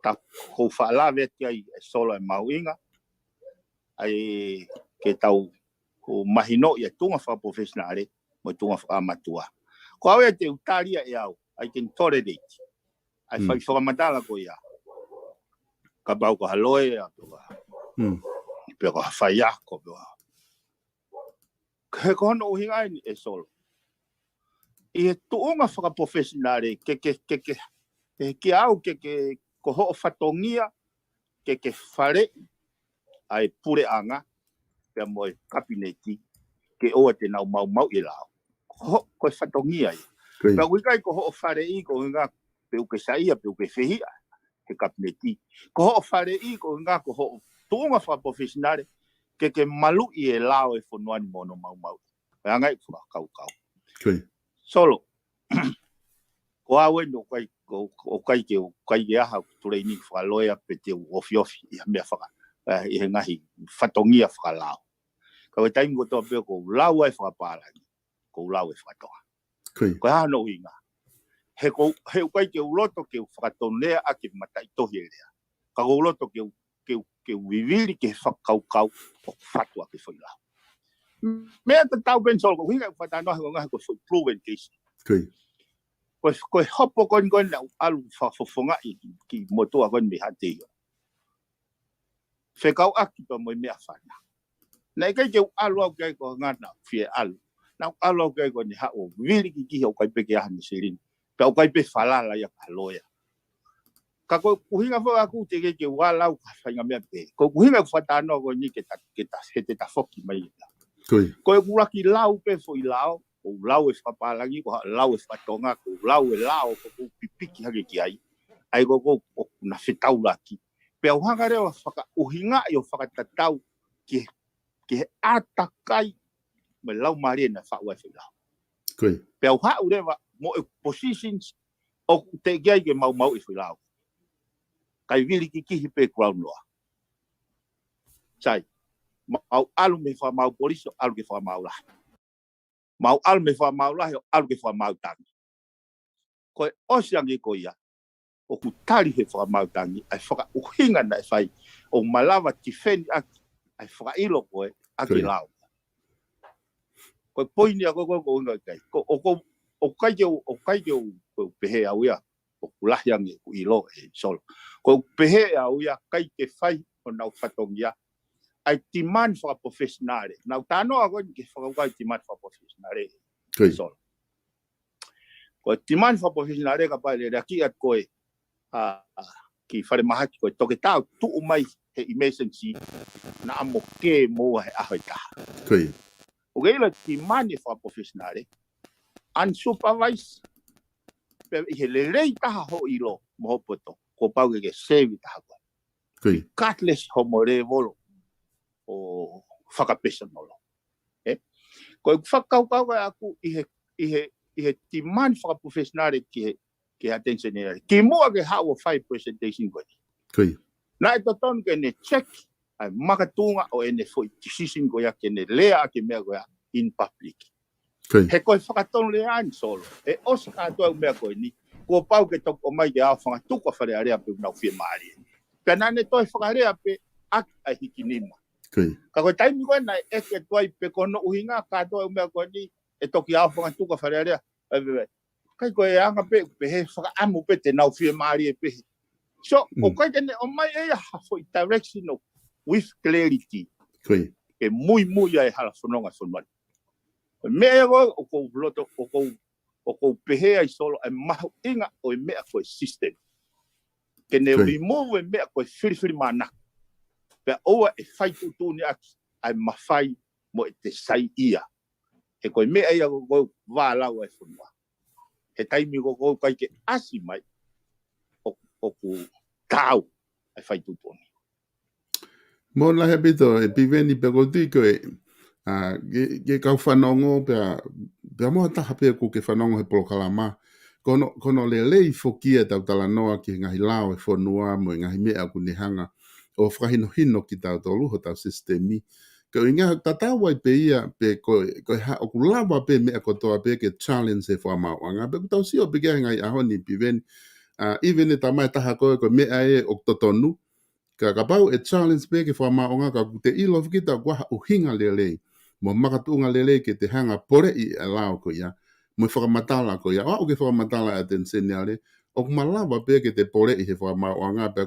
ta ko faʻa lave atu ai ʻe Solo e mahuʻinga. ʻA ia ke tau ko mahino ia tuʻunga fakaprofessional, mo e tuʻunga fakamatua. Ko au ia te u tali ia ʻe au, I can tolerate. ʻA e Mm. fai fakamatala ko ia. Kapau ko ha loea, pe ko ha, Mm. pe ko ha faiako, pe ko ha. He ko hono ʻuhinga eni ʻe Solo. ʻI he tuʻunga fakaprofessional, ke, ke, ke, ke, ke, ke au, ke, ke, ko hoʻo fatongia, ke, ke faleʻi ʻa e puleʻanga, pea mo e kapineti, ke ʻoua te nau maumauʻi e lao. Ko ho-, ko e fatongia ia. Ko ia. Pea ʻoku ʻikai ko hoʻo faleʻi, ko e ʻuhinga pe ʻoku ke saiʻia, pe ʻoku ke fehiʻa he kapineti. Ko hoʻo faleʻi, ko e ʻuhinga ko hoʻo tuʻunga fakaprofessional, ke, ke maluʻi e lao e fonua ni mo hono maumauʻi. Ko e anga ia ʻeku fakakaukau. Ko ia. Solo. Ko au eni ʻoku ʻikai, ʻoku, ʻoku ʻikai ke, ʻoku ʻikai ke ʻi ai haʻaku training fakaloea pe te u ofiofi ʻi ha meʻa faka-, eh, ʻi he ngaahi fatongia fakalao. Ka ko e taimi kotoa pē ʻoku ou lau ai e fakapālangi, ʻoku ou lau e fakatonga. Ko ia. Ko e hā hono ʻuhinga? He ʻoku, he ʻoku ʻikai ke u loto ke u fakatonulea ʻaki e mataʻitohi e lea. Ka ʻoku ou loto ke u, ke u, ke u vivili ki he fakakaukau ʻoku fatu ʻaki e foʻi lao. Meʻa tatau pē eni Solo, ko e ʻuhinga ʻeku fakatalanoa he ko e ngaahi ko e foʻi proven case. Ko ia. Ko e, ko e hopo ko eni ko eni naʻa ku ʻalu fakafofongaʻi ki, ki motuʻa ko eni mei Haʻateiho. Fekauʻaki pea mo e meʻafana. Naʻe ʻikai ke u ʻalu au ki ai ko e ʻuhinga naʻa ku fie ʻalu. Naʻa ku ʻalu au ki ai ko ʻene haʻu ʻo vili kikihi ʻoku ʻikai pē ke ʻi ai haʻane silini. Pea ʻoku ʻikai pē falala ia ki ha loea. Ka ko e ʻuhinga foki ʻaʻaku teʻeki ke u ʻalu au ki ha faʻahinga meʻa pehē. Ko e ʻuhinga ʻeku fakatalanoa ko eni ke ta, ke ta, he te ta foki mai ia. Ko ia. Ko ʻeku ʻuluaki lau pē foʻi lao, ʻoku ou lau e fakapālangi, ʻoku ou lau e fakatonga, ʻoku ou lau e lao, ʻoku ou pipiki hake ki ai. ʻA ia ʻoku ou, ʻoku na fetaulaki. Pea u hanga leva ʻo fakaʻuhingaʻi ʻo fakatatau ki he, ki he ʻātakai mo e laumālie naʻe faʻu ai e foʻi lao. Ko ia. Pea u haʻu leva mo e positions ʻoku teʻeki ai ke maumauʻi e foʻi lao. Kae vili kikihi pē ground loa. Sai, mau ʻalu mei he fakamaau polisi ʻo ʻalu ki he fakamaau lahi. Mau ʻalu mei he fakamaau lahi ʻo ʻalu ki he fakamaau tangi. Ko e ʻosi ange ko ia, ʻoku tali he fakamaau tangi ʻa e fakaʻuhinga naʻe fai, ʻo malava tifeni ʻaki ʻa e fakaʻilo ko ē ʻaki e lao. Ko e poini ia ko ē ko e ʻuhinga ʻikai. Ko, ʻoku, ʻoku ʻikai ke u, ʻoku ʻikai ke u, ke u pehē au ia, ʻoku lahi ange ʻeku ʻilo ʻe Solo. ʻOku ou pehē au ia ʻikai ke fai honau fatongia ʻa e demand fakaprofessional. Naʻa ku talanoa ko eni ki he fakakaukau demand fakaprofessional. Ko ia. Solo. Ko e timani fakaprofessional ka pale le aki at ko e, a, ki falemahaki ko e toketā ʻoku tuʻu mai he emergency, naʻa mo kē mo ua he ʻaho ʻe taha. Ko ia. ʻOku ke ʻilo timani fakaprofessional, unsupervised, pea ʻi he lelei taha hoʻo ʻilo mo hoʻo poto, kuo pau ke ke save taha ko ē. Ko ia. Regardless hoʻomo level ʻo fakapersonal. Ē? Ko e fakakaukau ko ē ʻaku ʻi he, ʻi he, ʻi he timani fakaprofessional ki he, ki he attention ʻe. Kimuʻa ke haʻu ʻo fai presentation ko ē. Ko ia. Naʻe totonu ke ne check ʻa e makatuʻunga ʻo ʻene foʻi decision ko ia ke ne lea ʻaki e meʻa ko ia in public. Ko ia. He ko e fakatonulea ʻeni Solo. ʻE ʻosi kātoa e meʻa ko eni. Kuo pau ke toki ʻomai ke aofangatuku ʻa Fale Alea pe ʻoku nau fiemālie. Pea naʻa ne toe fakalea pē ʻaki ʻa e hiki nima. Ko ia. Ka ko e taimi ko ē naʻe ʻeke atu ai pe ko hono ʻuhinga kātoa e meʻa ko eni ʻe toki aofangatuku ʻa Fale Alea. Ē, ē, ē. ʻIkai ko e anga pē, pehē fakaʻamu pē te nau fiemālie pē. So, Mm. ʻoku ʻikai ke ne ʻomai ʻe ia ha foʻi direction ʻo with clarity. Ko ia. Ke muimui ai hala fononga fononga. Ko e meʻa ia ko ē, ʻoku ou loto, ʻoku ou, ʻoku ou pehē ai Solo, ʻa e mahuʻinga ʻo e meʻa ko e system. Ke ne Ko ia. Remove e meʻa ko e filifilimānako. Pea ʻoua ʻe fai tuʻutuʻuni ʻaki ʻa e mafai mo ʻete saiʻia. He ko e meʻa ia ko ē ʻoku vālau ai e fonua. He taimi ko ē ʻoku ʻikai ke ʻasi mai, ʻo, ʻoku taau ʻa e fai tuʻutuʻuni. Mālō lahi ʻaupito, ʻe Piveni, pea ʻoku ou tui ko e, a, ke, ke kau fanongo pea, pea mo ha taha pē ʻoku ke fanongo he polokalama. Ko hono, ko hono lelei foki ʻetau talanoa ki he ngaahi lao e fonua mo e ngaahi meʻa ʻoku ne hanga ʻo fakahinohino kitautolu hotau sisitemi. Ko e ʻuhinga tatau ai pē ia, pe ko, ko e hā ʻoku lava pē meʻa kotoa pē ke challenge e fakamaauʻanga. Pea ʻoku tau sio pē ki he ngaahi ʻaho ni Piveni, a, even e tama ʻe taha ko ē, ko e meʻa ē ʻoku totonu, ka kapau ʻe challenge pē ki he fakamaauʻanga ka ʻoku te ʻilo foki ʻoku ʻi ai ha ʻuhinga lelei mo makatuʻunga lelei ke te hanga poleʻi e lao ko ia, mo e fakamatala ko ia. ʻO aʻu ki he fakamatala ʻa e ʻAteni Seniale, ʻoku malava pē ke te poleʻi he fakamaauʻanga pea,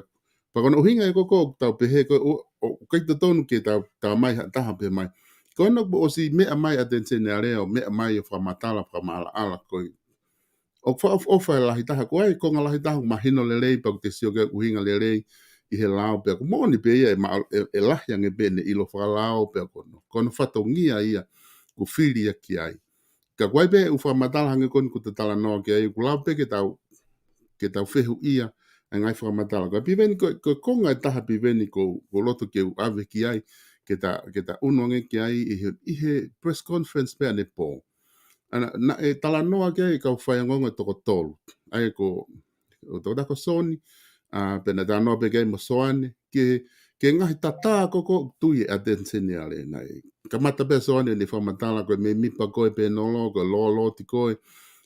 pea ko hono ʻuhinga ē ko ē ʻoku tau pehē ko ē, ʻo, ʻoku ʻikai totonu ke tau, tau mai ha taha pē mai. Ko ena kuo ʻosi meʻa mai ʻa e ʻAteni Seniale ʻo meʻa mai ʻo fakamatala, fakamaʻalaʻala ko ē. ʻOku fakaʻofoʻofa e lahi taha, ko e konga lahi taha, mahino lelei, pea ʻoku te sio ki he ʻuhinga lelei ʻi he lao, pea ʻoku moʻoni pē ia ʻe ma-, ʻe, ʻe lahi ange pē ʻene ʻilo fakalao, pea ko hono, ko hono fatongia ia ʻoku fili ia ki ai. Ka ko e ʻai pē ʻū fakamatala hangē ko eni ʻoku te talanoa ki ai, ʻoku lava pē ke tau, ke tau fehuʻia ʻa e ngaahi fakamatala. Ko e Piveni ko, ko e konga ʻe taha Piveni ʻoku, ʻoku ou loto ke u ʻave ki ai, ke ta, ke ta ʻunu ange ki ai ʻi he, ʻi he press conference pē ʻanepō. ʻA ia, naʻe talanoa ki ai e kau faiongoongo ʻe toko tolu. ʻA ia ko, ʻo toko taha ko Soni, a, pea naʻe talanoa pē ki ai mo Soane, ki he, ki he ngaahi tatā ko ē ʻoku tui e ʻAteni Seniale naʻe. Kamata pē ʻa Soane ʻene fakamatala ko e mēmipa ko ē pēnolo, ko e lōloti ko ē,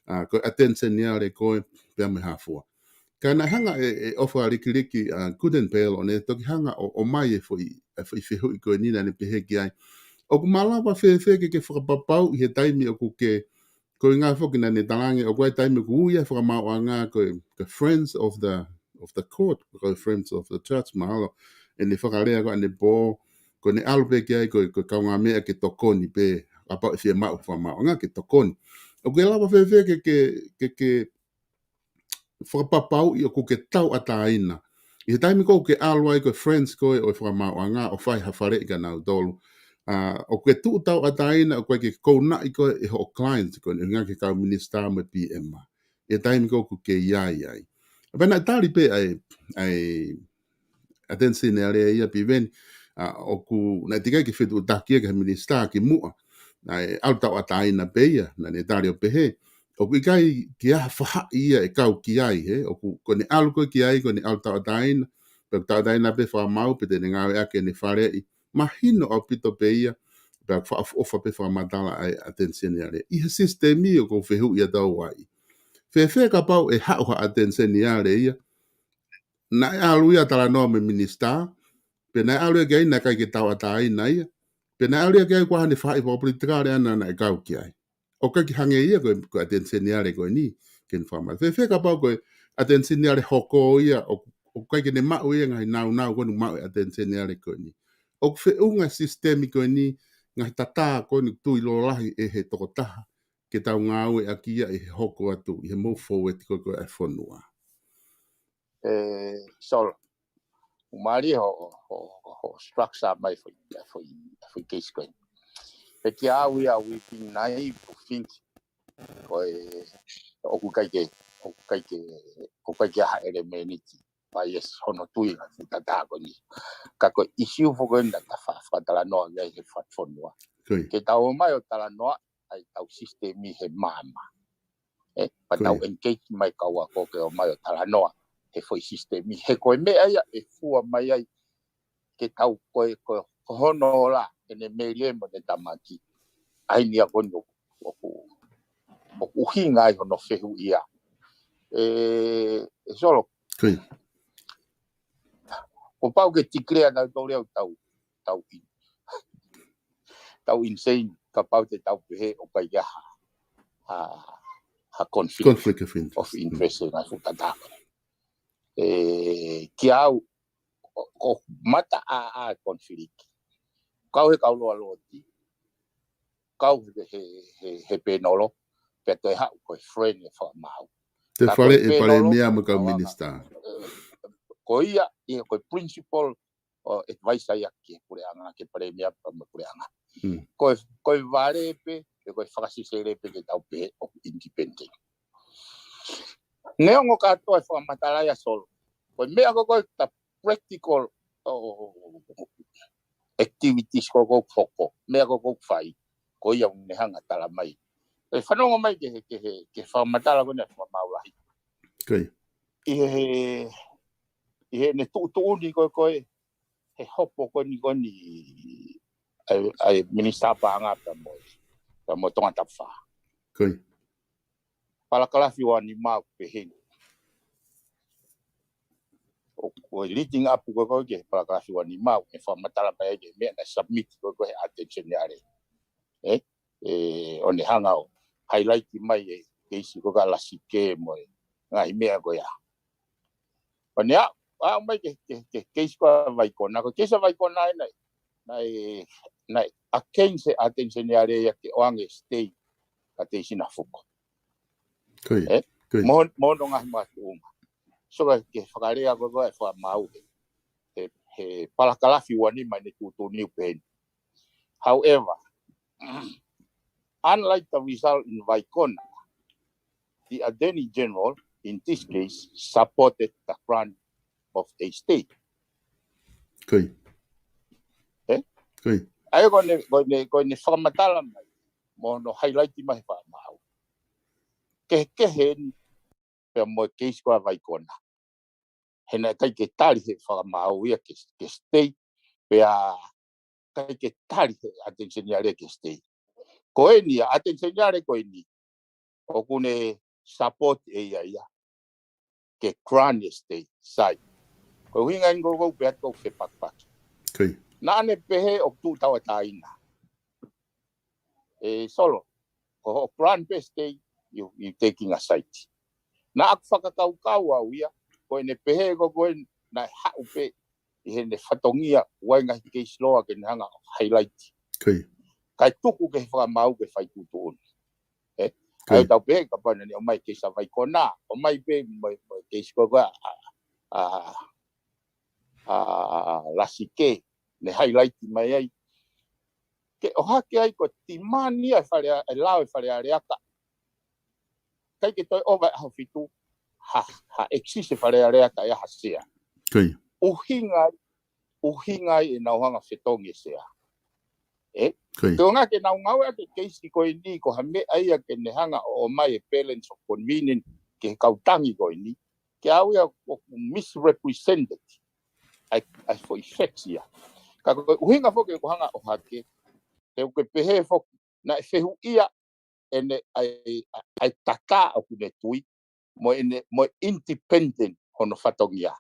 a, ko e ʻAteni Seniale ko ē, pea mo e hā fua. Ka naʻe hanga ʻe, ʻe ʻOfa Likiliki, a, Kutenipelo, ʻo ne toki hanga ʻo, ʻomai e foʻi, e foʻi fehuʻi ko eni naʻa ne pehē ki ai. ʻOku malava fēfē ke ke fakapapauʻi he taimi ʻoku ke, ko e ʻuhinga foki naʻa ne talaange, ʻoku ʻi ai e taimi ʻoku ui ai e fakamaauʻanga ko e, ko e friends of the, of the court, ko e friends of the judge, mahalo ʻene fakalea ko ē ʻanepō, ko ʻene ʻalu pē ki ai ko e, ko e kaungāmeʻa ke tokoni pē, kapau ʻe fiemaʻu e fakamaauʻanga ke tokoni. ʻOku ke lava fēfē ke, ke, ke, ke fakapapauʻi ʻoku ke tauʻatāina. ʻI he taimi ko ē ʻoku ke ʻalu ai ko e friends ko ē ʻo e fakamaauʻanga ʻo fai ha faleʻi kia nautolu. A, ʻoku ke tuʻu tauʻatāina, ʻoku ʻikai ke kounaʻi koe ʻe hoʻo client ko eni, ʻuhinga ki he kau minisitā mo e P M. ʻI he taimi ko ē ʻoku ke ʻi ai ai. Pea naʻe tali pē ʻa e, ʻa e ʻAteni Seniale ia Piveni, a, ʻoku naʻe teʻeki ai ke fetuʻutaki ia ki he minisitā kimuʻa. Naʻe ʻalu tauʻatāina pē ia, naʻa ne tali ʻo pehē. ʻOku ʻikai ke ʻi ai ha faʻahi ia ʻe kau ki ai, he, ʻoku, ko ʻene ʻalu ko ē ki ai, ko ʻene ʻalu tauʻatāina, pea ʻoku tauʻatāina pē fakamaau, pe te ne ngāueʻaki ʻene faleʻi, mahino ʻaupito pē ia, pea fakaʻofoʻofa pē fakamatala ʻa e ʻAteni Seniale. ʻI he sisitemi ʻoku ou fehuʻi atu au ai. Fēfē kapau ʻe haʻu ha ʻAteni Seniale ia, naʻe ʻalu ia talanoa mo e minisitā, pe naʻe ʻalu ia ki ai naʻe ʻikai ke tauʻatāina ia, pe naʻe ʻalu ia ki ai ko ha faʻahi fakapolitikale ʻana naʻe kau ki ai. ʻOku ʻikai ke hangē ia ko e, ko e ʻAteni Seniale ko eni, ke ne fakamata. Fēfē kapau ko e ʻAteni Seniale hoko ia, ʻo, ʻoku ʻikai ke ne maʻu ia e ngaahi nāunau ko eni ʻoku maʻu e ʻAteni Seniale ko eni. ʻOku feʻunga e sisitemi ko eni, ngaahi tatā ko eni ʻoku tui lōlahi ʻe he tokotaha ke tau ngāueʻaki ia ʻi he hoko atu ʻi he move forward ko ē ʻa e fonua. E, Solo, ʻoku mālie hoʻo, hoʻo, hoʻo structure mai foʻi, foʻi, foʻi case ko ē. He kiate au ia, we being naive to think ko e, ʻoku ʻikai ke, ʻoku ʻikai ke, ʻoku ʻikai ke ʻi ai ha ʻelemēniti bias hono tui ʻa e fuʻu tatā ko eni. Ka ko e ʻisiū foki eni naʻa ta fa-, fakatalanoa ki ai he fakafonua. Ko ia. Ke tau ō mai ʻo talanoa ʻa ʻetau sisitemi he maama. ʻE, pea Ko tau ia. engage mai kau ako ke ō mai ʻo talanoa he foʻi sisitemi. He ko e meʻa ia ʻe fua mai ai ke tau ko e, ko e, ko hono ola ʻene melie mo ʻene tāmaki. ʻA eni ia ko eni ʻoku, ʻoku, ʻoku ʻuhinga ai hono fehuʻia. E, e Solo, Ko ia. kuo pau ke declare nautolu ia ʻo tau, tau in-, tau insane, kapau te tau pehē ʻoku ʻikai ha, ha, ha conflict Conflict of interest. of interest ʻi he ngaahi fuʻu tatā ko ē. E, kiate au, ʻoku, ʻoku mataʻāʻā e conflict. Kau he kau loalooti, kau he, he, he, he pēnolo, pea toe haʻu ko e friend e fakamaau. Te Ka fale ko e e pēnolo, palēmia mo e kau ʻoku anga, minisitā. e, ko ia, ia ko e principal ʻo e advisor ia ki he puleʻanga, ki he palēmia pea mo e puleʻanga. Mm. Ko e, ko e vale pē, pe ko e fakasesele pē ke tau pehē ʻoku independent. Neongo kātoa e fakamatala ia Solo. Ko e meʻa ko ē ko e ta practical, ʻo, activities ko ē ʻoku hoko. Meʻa ko ē ʻoku fai. Ko ia ʻoku ne hanga tala mai. E fanongo mai ki he, ki he, ki he fakamatala ko eni ʻa e fakamaau lahi. Ko ia. ʻI he, ʻi heʻene tuʻutuʻuni ko ē ko ē, he hopo ko eni ko eni, ʻa e, ʻa e minisitā paʻanga pea mo, pea mo Tongatapu fā. Ko ia. Palakalafi ua nima ʻoku pehē ni. ʻO, ʻo e leading up ko ē ko ē ki he palakalafi ua nima ʻoku ne fakamatala mai ai ki he meʻa naʻe submit ko ē ko ē he ʻAteni Seniale. E, e, ʻo ne hanga ʻo highlight mai e keisi ko ē ʻa Lasike mo e ngaahi meʻa ko ia. ʻO ne aʻu, aʻu mai ki he, ki he, ki he keisi ko ē ʻa Vaikona, ko e keisi ʻa Vaikona ʻa ē naʻe, naʻe, naʻe against e ʻAteni Seniale ia ke ʻoange stay kiate Sinafuko. Ko ia. E? Ko ia. Mo, mo hono ngaahi makatuʻunga. So ka ke fakalea ko ē ko ē e fakamaau he, he, he palakalafi ua nima ʻene tuʻutuʻuni ʻoku pehē ni. However, unlike the result in Vaikona, the Attorney General in this case supported the grant of a stay. Ko ia. E? Ko ia. ʻA ia ko ʻene, ko ʻene, ko ʻene fakamatala mai, mo hono highlight mai he fakamaau. Kehekehe eni pea mo e keisi ko ē ʻa Vaikona. He naʻe ʻikai ke tali he fakamaau ia ke, ke stay, pea ʻikai ke tali he ʻAteni Seniale ke stay. Ko eni ia, ʻAteni Seniale ko eni, ʻoku ne support ʻe ia ia ke grant e stay, sai. Ko e ʻuhinga eni ko ē ʻoku ou pehē atu ʻoku fepakipaki. Ko ia. Naʻa ne pehē ʻoku tuʻu tauʻatāina. E Solo, ko hoʻo grant pē stay, you, you taking a side. Naʻa ku fakakaukau au ia, ko ʻene pehē ko ē ko ē naʻe haʻu pē ʻi heʻene fatongia, ʻoku ʻi ai e ngaahi case law ke ne hanga ʻo highlight. Ko ia. Kae tuku ki he fakamaau ke fai tuʻutuʻuni. E? Ko ʻA ia ia. tau pehē, kapau naʻa ne ʻomai e keisi ʻa Vaikona, ʻomai pē mo, mo e keisi ko ē ko ē ʻa, ʻa, ʻa Lasike, ne highlight mai ai. Ke ʻohake ai ko e timani ʻa e Fale, e lao e Fale Alea ka ʻikai ke toe ʻova e ʻaho fitu, ha, ha exist e Fale Alea ka ʻi ai ha sea. Ko ia. ʻUhinga ai, ʻuhinga ai ʻenau hanga fetongi e sea. E? Ko ia. Ke ʻuhinga ke nau ngāueʻaki e keisi ko eni ko ha meʻa ia ke ne hanga ʻo ʻomai e balance of convenience ki he kau tangi ko eni. Kiate au ia ʻoku misrepresented ʻa e, ʻa e foʻi facts ia. Ka ko e ʻuhinga foki ʻoku hanga ʻo ʻohake, he ʻoku ke pehē foki, naʻe fehuʻia ʻene ʻa e, ʻa e, ʻa e tatā ʻoku ne tui, mo ʻene, mo e independent hono fatongia.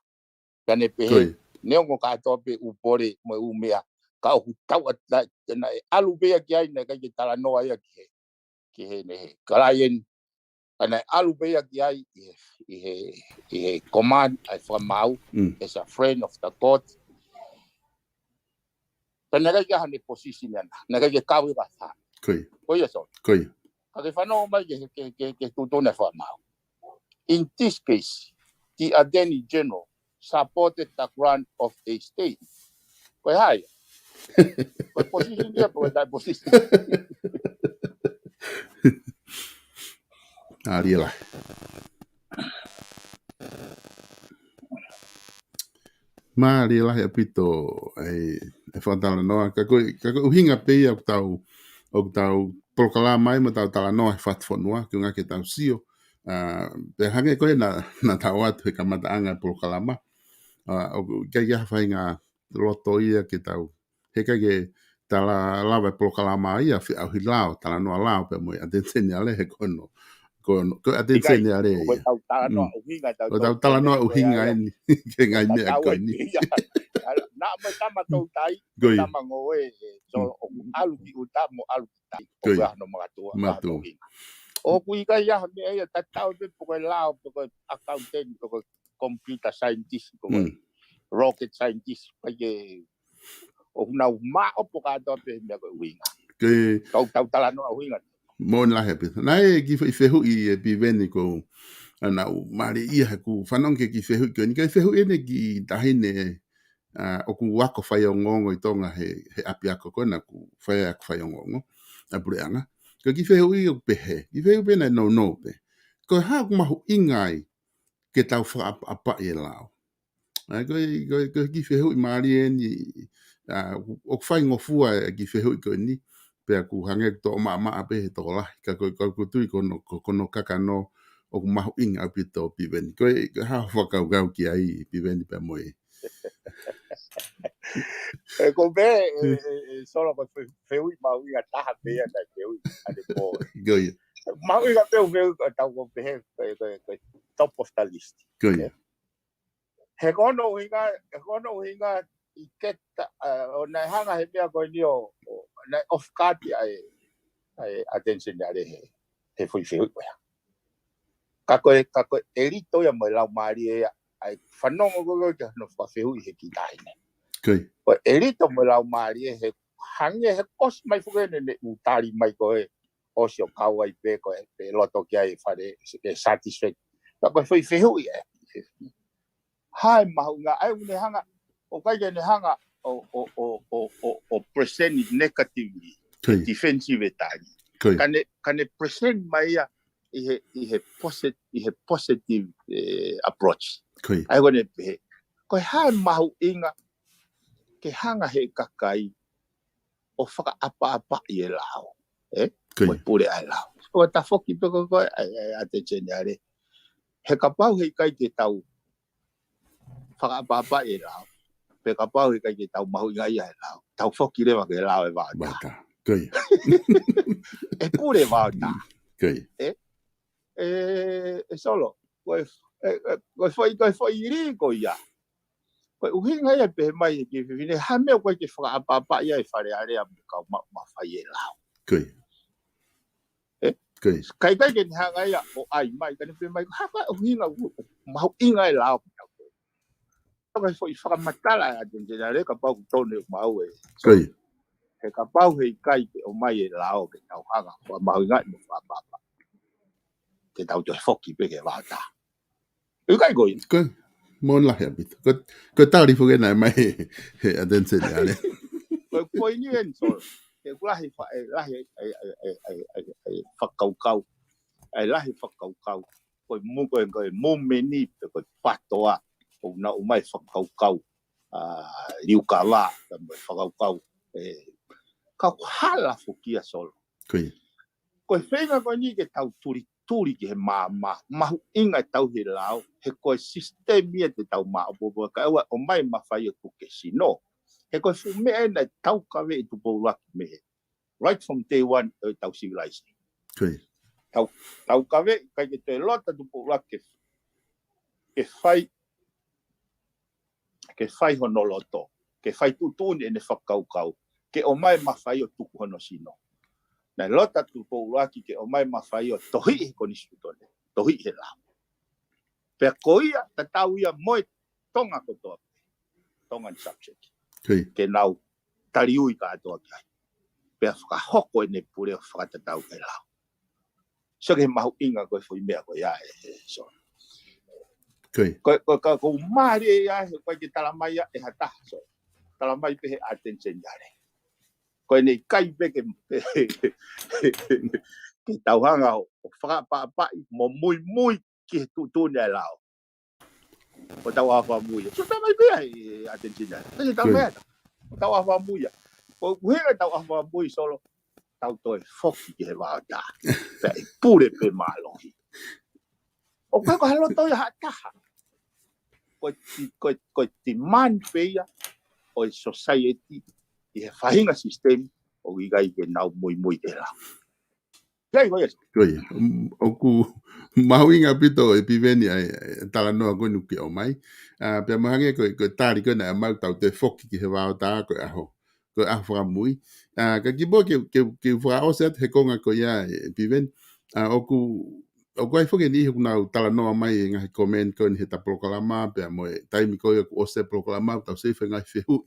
Ka ne pehē, Ko ia. neongo kātoa pē ʻū pole mo e ʻū meʻa, ka ʻoku tauʻatāina, naʻe ʻalu pē ia ki ai, naʻe ʻikai ke talanoa ia ki he, ki heʻene client, ka naʻe ʻalu pē ia ki ai ʻi he, ʻi he, ʻi he command ʻa e fakamaau, Mm. as a friend of the court. Ka naʻe ʻikai ke ʻi ai haʻane position ia na, naʻe ʻikai ke kau ia ka fa. Ko ia. Ko ia Solo. Ko ia. Ka ke fanongo mai ke, ke, ke, ke tuʻutuʻuni e fakamaau. In this case, the Attorney General supported the grant of a stay. Ko e hā ia? Ko e position ia, ko e taʻe position. Mālie lahi. Mālie lahi ʻaupito e, e fakatalanoa. Ka ko e, ka ko e ʻuhinga pē ia ʻoku tau, ʻoku tau polokalama ai mo tau talanoa he fatu fonua, ke ʻuhinga ke tau sio. ʻA, pea hangē ko ē naʻa, naʻa tau ʻoatu he kamataʻanga e polokalama. ʻA, ʻoku ʻikai ha faʻahinga loto ia ke tau, heʻikai ke tau lava e polokalama ia ʻo feʻauhi lao, talanoa lao pea mo e ʻAteni Seniale he ko hono, ko hono, ko e ʻAteni Seniale ia. Ko e tau talanoa ʻuhinga, tau, ko e tau talanoa ʻuhinga eni ki he ngaahi meʻa ko eni. Naʻa mo e tama toutai, ko e tama ngoue, ʻe, so, ʻoku ʻalu ki ʻuta mo ʻalu ki tai. Ko ia. ʻOku ʻi ai hono makatuʻunga, makatuʻunga. ʻOku ʻikai ha meʻa ia tatau pē pe ko e lao, pe ko e accountant, pe ko e computer scientist, pe ko e rocket scientist, pe ko e ʻoku nau maʻopoʻopo kātoa pē he meʻa ko e ʻuhinga. Ko e tau talanoa ʻuhinga. Moʻoni lahi ʻaupito. Naʻe kiʻi fehuʻi ʻe Piveni ko ʻena ʻoku mālie ia he ʻoku fanongo ki he kiʻi fehuʻi ko eni. Kiʻi fehuʻi eni ki he taʻahine, ʻa, ʻoku ako faiongoongo ʻi Tonga he, he ʻapiako ko ena ʻoku fai ako faiongoongo ʻa e puleʻanga. Ko e kiʻi fehuʻi ʻoku pehē. Kiʻi fehuʻi pē naʻe nounou pē. Ko e hā ʻoku mahuʻinga ai ke tau fakaʻapaʻapaʻi e lao. ʻA, ko e, ko e, ko e kiʻi fehuʻi mālie eni, ʻa, ʻoku faingofua e kiʻi fehuʻi ko eni, pea ʻoku hangē ʻoku toʻo maʻamaʻa pē he tokolahi, ka ko e, ka ʻoku ou tui ko hono, ko, ko hono kakano ʻoku mahuʻinga ʻaupito Piveni. Ko e, ko e hā hoʻo fakakaukau ki ai Piveni pea mo e. ʻE, ko e pē, ʻe, ʻe, ʻe, Solo, ko e fe-, fehuʻi mahuʻinga taha pē ia naʻe fehuʻi ʻanepō. Ko ia. Mahuʻinga pē ʻeku fehuʻi ko e tau ko pehē, ko e, ko e, ko e top of the list. Ko ia. He ko hono ʻuhinga, he ko hono ʻuhinga ʻi keta, ʻa, ʻo naʻe hanga he meʻa ko eni ʻo, ʻo naʻe off guard ʻa e, ʻa e ʻAteni Seniale he, he foʻi fehuʻi ko ia. Ka ko e, ka ko e ʻelito ia mo e laumālie ia, ʻa e fanongo ko ē ki hono fakafehuʻi he kiʻi taʻahine. Ko ia. Ko e ʻelito mo e laumālie he hangē he kosi mai foki ʻene ʻū tali mai ko ē ʻosi ʻo kau ai pē ko e, pē loto ki ai e fale, ʻe satisfied. Ka ko e foʻi fehuʻi ē. Hā e mahuʻinga, ʻa ia ʻoku ne hanga, ʻoku ʻikai ke ne hanga ʻo, ʻo, ʻo, ʻo, ʻo, ʻo present it negatively, ko ia, defensive e tali. Ko ia. Ka ne, ka ne present mai ia ʻi he, ʻi he posit-, ʻi he positive, eh, approach. Ko ia. ʻA ia ʻoku ne pehē, ko e hā e mahuʻinga ke hanga he kakai ʻo fakaʻapaʻapaʻi e lao, ē? Ko ia. Ko e pule ʻa e lao. Ko e tafoki pē ko ē, ʻa e, ʻa e ʻAteni Seniale. He kapau heʻikai ke tau fakaʻapaʻapaʻi e lao, pe kapau heʻikai ke tau mahuʻingaʻia e lao, tau foki leva ki he lao ʻe vaotā. Vaotā. Ko ia. ʻE pule vaotā. Ko ia. Ē? ʻE, ʻe Solo, ko e, ʻe, ʻe, ko e foʻi, ko e foʻi lī ko ia. Ko e ʻuhinga ia pehē mai he kiʻi fefine, hā e meʻa ʻoku ʻikai ke fakaʻapaʻapaʻi ai e Fale Alea mo e kau maʻu mafai e lao. Ko ia. Ē? Ko ia. Ka ʻikai ke ne hanga ia ʻo ʻai mai, ka ne pehē mai, hā e ʻuhinga ʻoku mahuʻinga e lao ki he tau. Ko e foʻi fakamatala ʻa e ʻAteni Seniale kapau ʻoku tonu ʻeku maʻu ē. Ko ia. He kapau heʻikai ke ʻomai e lao ke tau hanga ʻo mahuʻingaʻi mo fakaʻapaʻapaʻi, ke tau toe foki pē ki he vaotā. ʻIkai ko ia? Ko ia, moʻoni lahi ʻaupito. Ko, ko e tali foki ena ʻa e mai he, he ʻAteni Seniale. Ko e poini eni Solo. He ʻoku lahi fa-, ʻe lahi e, e, e fakakaukau. ʻE lahi fakakaukau. Ko e mo-, ko e, ko e mo meni pe ko e patoa. ʻOku nau ʻomai fakakaukau. ʻA, liukava, ka mo e fakakaukau. ʻE, ka ʻoku hala foki ia Solo. Ko ia. Ko e feinga ko eni ke tau tulituli ki he maama, mahuʻinga e tauhi e lao, he ko e sisitemi ia te tau maʻopoʻopo, kae ʻoua ʻe ʻomai mafai ʻo tuku ke sino. He ko e fuʻu meʻa ena ʻe taukaveʻi ʻe Tupou ʻUluaki mei he. Right from day one ʻo e tau civilization. Ko ia. Tau, taukaveʻi, ʻikai ke toe loto ʻa Tupou ʻUluaki ke, ke fai ke fai hono loto, ke fai tuʻutuʻuni ʻene fakakaukau, ke ʻomai mafai ʻo tuku hono sino. Naʻe loto ʻa Tupou ʻUluaki ke ʻomai mafai ʻo tohiʻi he konisitūtone, tohiʻi he lao. Pea ko ia tatau ia mo e Tonga kotoa pē, Tongan subject. Ko ia. Ke nau taliui kātoa ki ai. Pea fakahoko ʻene pule ʻo fakatatau ki he lao. Sio ki he mahuʻinga ko e foʻi meʻa ko ia ē, ē, Solo. Ko ia. Ko, ko, ka, ko e mālie ia he ʻoku ʻikai ke tala mai ia ʻe ha taha, Solo. Tala mai pē he ʻAteni Seniale. Ko ʻene ʻikai pē ke, ke tau hanga ʻo, ʻo fakaʻapaʻapaʻi mo muimui ki he tuʻutuʻuni ʻa e lao. ʻO tau ʻaho fakamui. Sio tala mai pē ia he ʻAteni Seniale. Ko ia. Ko e tau ʻaho fakamui ia. Ko e ʻuhinga ʻetau ʻaho fakamui, Solo, tau toe foki ki he vaotā. Pea ʻe pule pē mālohi. ʻOku ʻikai ko ha loto ia ha taha. Ko e ti-, ko e, ko e demand pē ia ʻo e society ʻi he faʻahinga system ʻoku ʻikai ke nau muimui ki he lao. Pea ʻi ko ia. Ko ia. Mm, ʻoku mahuʻinga ʻaupito ʻe Piveni ʻa e, ʻa e talanoa ko eni ʻoku ke ʻomai. ʻA, pea mahalo ko e, ko e tali ko ena ʻa e ʻomai tau toe foki ki he vaotā ko e ʻaho, ko e ʻaho fakamui. ʻA, ka kimuʻa ke, ke, ke fakaʻosi atu he konga ko ia ē, ē Piveni. ʻA, ʻoku, ʻoku ʻi ai foki e niʻihi ʻoku nau talanoa mai he ngaahi comment ko eni he ʻeta polokalama, pea mo e taimi ko ia kuo ʻosi e polokalama, tau save e ngaahi fehuʻi.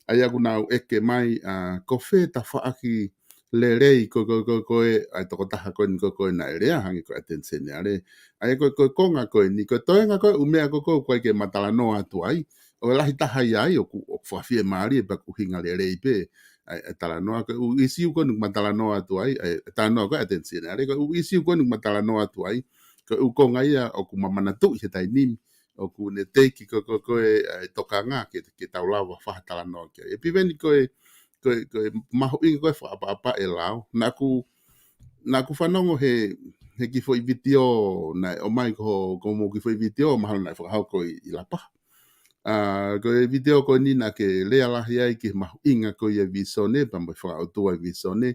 ʻA ia ʻoku nau ʻeke mai, ʻa, ko fē tafaʻaki lelei ko, ko, ko, ko e, ʻa e tokotaha ko eni ko, ko e naʻe lea hangē ko e ʻAteni Seniale. ʻA ia ko, ko e konga ko eni, ko e toenga ko e ʻū meʻa ko, ko, ʻoku ʻikai ke ma talanoa atu ai, ʻo e lahi taha ia ai ʻoku, ʻoku fakafiemālie pea ʻoku ʻuhinga lelei pē ʻa e, ʻa e talanoa, ko e ʻū ʻīsiu ko eni ʻoku ma talanoa atu ai, ʻa e, ʻa e talanoa ko e ʻAteni Seniale, ko e ʻū ʻīsiu ko eni ʻoku ma talanoa atu ai, ko e ʻū konga ia ʻoku ma manatuʻi he taimi ni, ʻoku ne teiki ko, ko, ko e, ʻa e tokanga ke, ke tau lava fakatalanoa ki ai. ʻE Piveni ko e, ko e, ko e mahuʻinga ko e fakaʻapaʻapa e lao. Naʻa ku, naʻa ku fanongo he, he kiʻi foʻi vitiō naʻe ʻomai ko, ko hoʻomou kiʻi foʻi vitiō, mahalo naʻe fakahoko ʻi, ʻi Lapaha. ʻA, ko e vitiō ko eni naʻa ke lea lahi ai ki he mahuʻinga ko ia e vīsone, pea mo e fakaʻotua e vīsone.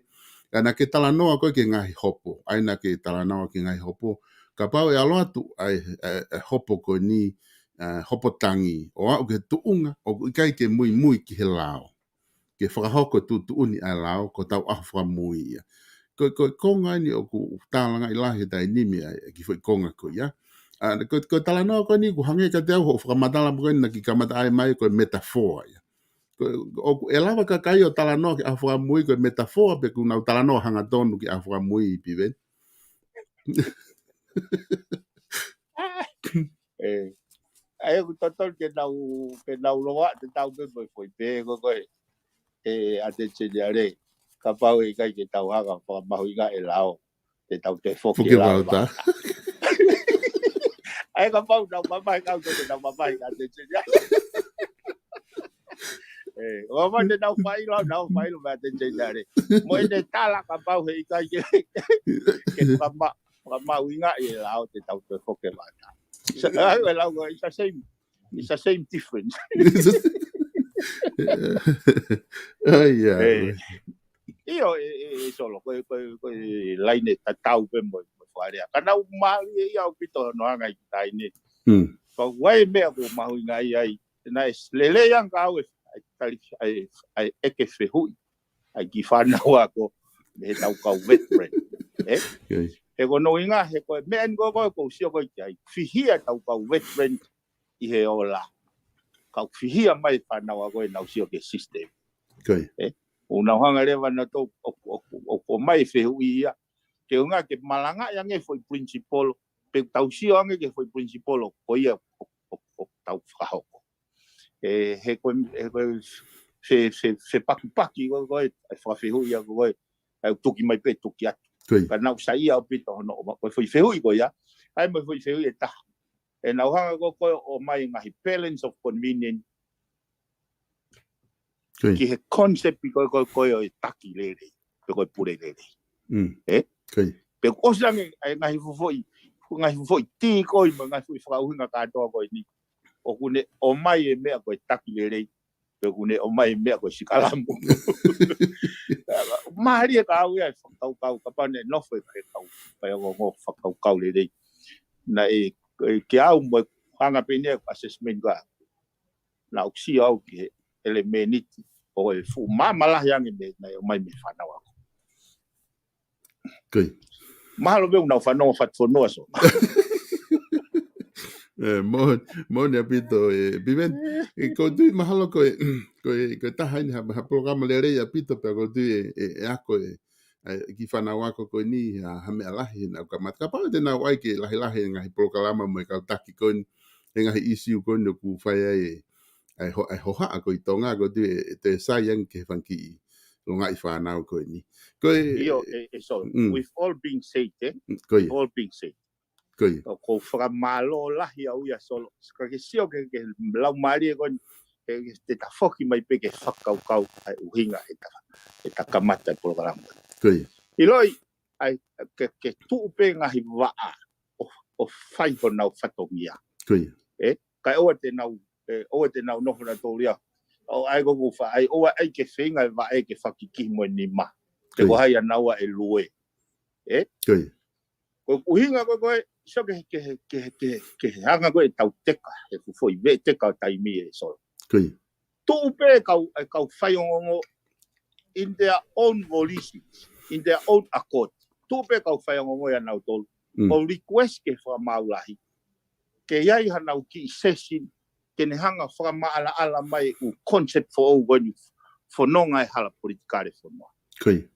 ʻA, naʻa ke talanoa ko ē ki he ngaahi hopo, ʻa ia naʻa ke talanoa ki he ngaahi hopo. Kapau ʻe ʻalu atu ʻa e, ʻa e, ʻa e hopo ko eni, ʻa, hopo tangi, ʻo aʻu ki he tuʻunga ʻoku ʻikai ke muimui ki he lao, ke fakahoko e tuʻutuʻuni ʻa e lao, ko ʻetau ʻaho fakamui ia. Ko, ko e konga eni ʻoku tālangaʻi lahi he taimi ni ʻa e, ʻa e kiʻi foʻi konga ko ia. ʻA, ko, ko e talanoa ko eni ʻoku hangē kiate au hoʻo fakamatala ko eni naʻa ke kamata ʻai mai ko e metaphor ia. Ko, ʻoku ʻe lava e kakai ʻo talanoa ki he ʻaho fakamui ko e metaphor pe ʻoku nau talanoa hangatonu ki he ʻaho fakamui, Piveni? ʻE, ʻa ia ʻoku totonu ke nau, ke nau loa, te tau pē mo e foʻi pē ko, ko e, ʻe, ʻAteni Seniale. Kapau ʻe ʻikai ke tau hanga ʻo fakamahuʻingaʻi e lao, te tau toe foki Foki ki he lao vaotā. Vaotā. ʻA ia kapau nau mamahi kau te nau mamahi ʻAteni Seniale. ʻE, ʻo mamahi te nau faʻilo, nau faʻilo mo e ʻAteni Seniale. Mo ʻene tala kapau he ʻikai ke, ke fakama-, fakamahuʻingaʻi e lao te tau toe foki ki he vaotā. Sa-, ʻa ia, e lao, it's the same, it's the same difference. ʻA ia. ʻE, ʻio, ʻe, ʻe, ʻe Solo, ko e, ko e, ko e laine tatau pē mo, mo e fakalea. Ka naʻe mālie ia ʻaupito hono hanga ʻe he taimi ni. Hmm. Ka ʻoku ʻi ai e meʻa ʻoku ou mahuʻingaʻia ai, naʻe lelei ange ka au e, ʻa e tali, ʻa e, ʻa e ʻeke fehuʻi ʻa e kiʻi fānau ako mei heʻetau kau veteran. Ē? Okay. He ko hono ʻuhinga, he ko e meʻa eni ko ē ʻoku ou sio ko ē ki ai. Fihia ʻetau kau veteran ʻi he ola. Ka ʻoku fihia mai e fānau ako ʻenau sio ki he system. Okay. Ē? ʻOku nau hanga leva nautolu ʻo, ʻo, ʻo, ʻo ʻomai e fehuʻi ia. Ke ʻuhinga ke malangaʻi ange e foʻi principle, pe tau sio ange ki he foʻi principle, ko ia ʻo, ʻo, ʻo tau fakahoko. ʻE, he ko e, he ko e fe-, fe-, fepakipaki ko ē, ko e, ʻa e fakafehuʻi ia ko ē, ʻa e tuki mai pē tuki atu. Ko ia. Ka naʻe saiʻia ʻaupito hono ʻomai, ko e foʻi fehuʻi ko ia, ʻa ia mo e foʻi fehuʻi ʻe taha. ʻE nau hanga ko ē ʻo ʻomai e ngaahi balance of convenience Ko ia. ki he concept ko ē, ko ē, ko ē ʻo e taki lelei, pe ko e pule lelei. Mm. Ē? Ko ia. Pea ʻoku ʻosi ange ʻa e ngaahi fuʻu foʻi, ngaahi fuʻu foʻi tī ko ē, mo e ngaahi foʻi fakaʻuhinga kātoa ko eni. ʻOku ne ʻomai e meʻa ko e taki lelei, pe ʻoku ne ʻomai e meʻa ko e sikalamu. Mālie ka au ia e fakakaukau, kapau ne nofo e kau, kae ongoongo fakakaukau lelei. Naʻe, ʻe, ke au mo e hanga pē eni e assessment ka. Naʻa ku sio au ki he ʻelemēniti ʻo e fuʻu maama lahi ange mei, naʻe ʻomai mei he fānau ako. Ko ia. Mahalo pē ʻoku nau fanongo fatu fonua so. ʻE, mo, moʻoni ʻaupito, ʻe, Piveni, ʻe, ʻoku ou tui mahalo ko e, ko e, ko e taha eni ha, ha polokalama lelei ʻaupito pea ʻoku ou tui ʻe, ʻe, ʻe ako e, ʻa e kiʻi fānau ako ko eni, ʻa, ha meʻa lahi naʻa nau kamata. Kapau te nau ʻai ke lahilahi e ngaahi polokalama mo e kau taki ko eni, he ngaahi ʻīsiu ko eni ʻoku fai ai e, ʻa e ho-, ʻa e hohaʻa ko ē ʻi Tonga, ko e toe, toe sai ange ki he fanga kiʻi longaʻi fānau ko eni. Ko e ʻIo, ʻe, ʻe Solo. Mm. With all being said, eh? Mm, ko ia. With all being said. Ko ia. Ka ʻoku ou fakamālō lahi au ia Solo. Ka ke sio ki he, ki he laumālie ko eni, ke, ke te ta foki mai pē ki he fakakaukau ʻa e ʻuhinga ʻeta, ʻeta kamata e polokalama. Ko ia. ʻIloʻi, ʻai, ke, ke tuʻu pē ngaahi vaʻa ʻo, ʻo fai honau fatongia. Ko ia. ʻE, kae ʻoua te nau, ʻe, ʻoua te nau nofo nautolu ia. ʻO ʻai ko ʻeku fa-, ʻai, ʻoua ʻai ke feinga e vaʻe ke fakikihi mo e nima. Ko ia. Te ko hai ʻa naua ʻe lue. ʻE? Ko ia. Ko e ʻuhinga ko ē, ko e, sio ki he, ki he, ki he, ki he, ki he anga ko ē ʻetau teka, he fu-, foʻi veʻe teka ʻo taimi ʻe Solo. Ko ia. Tuʻu pē kau, e kau faiongoongo in their own volition, in their own accord. Tuʻu pē kau faiongoongo ia nautolu. Mm. ʻO request ki he Fakamaau Lahi ke ʻi ai hanau kiʻi session, ke ne hanga fakamaʻalaʻala mai e ʻū concept foʻou ko eni fononga e hala politikale fonua. Ko ia.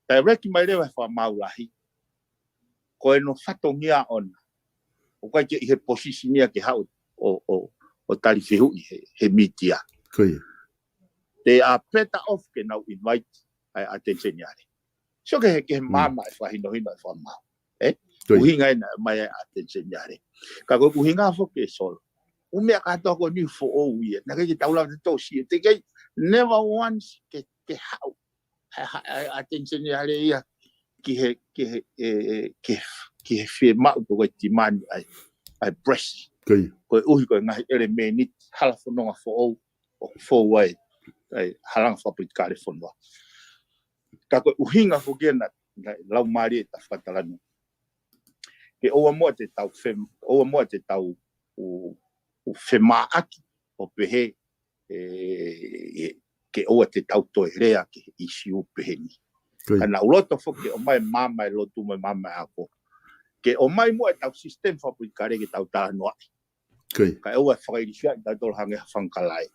Direct mai leva he Fakamaau Lahi, ko ʻene fatongia ʻona. ʻOku ʻikai ke ʻi he position ia ke haʻu ʻo, ʻo, ʻo tali fehuʻi he, he mītia. Ko ia. They are better off ke nau invite ʻa e ʻAteni Seniale. Sio ki he, ki he Mm. maama e fakahinohino e Fakamaau. ʻE? Ko ia. ʻUhinga ena mai ʻa e ʻAteni Seniale. Ka ko e ʻuhinga foki ʻe Solo. ʻŪ meʻa kātoa ko eni foʻou ia. Naʻe ʻikai ke tau lava ʻo tō sio. Teʻeki ai, never once ke, ke haʻu ʻa e, ʻa e, ʻa e ʻAteni Seniale ia ki he, ki he, ʻe, ʻe, ki he, ki he fiemaʻu pe ko e demand ʻa e, ʻa e press. Ko ia. Koeʻuhi ko e ngaahi ʻelemēniti hala fononga foʻou ʻoku fou ai ʻa e halanga fakapolitikale fonua. Ka ko e ʻuhinga foki ena, ʻa e laumālie ʻeta fakatalanoa. Ke ʻoua muʻa te tau fem-, ʻoua muʻa te tau ʻū, ʻū femāʻaki ʻo pehē ʻe, ʻe, ke ʻoua te tau toe lea ki he ʻīsiu pehē ni. Ko ia. Ka naʻa ku loto foki ke ʻomai maama e lotu mo e maama e ako. Ke ʻomai muʻa ʻetau system fakapolitikale ke tau talanoaʻi. Ko ia. Kae ʻoua ʻe fakailifia ʻe tautolu hangē ha fanga kalae.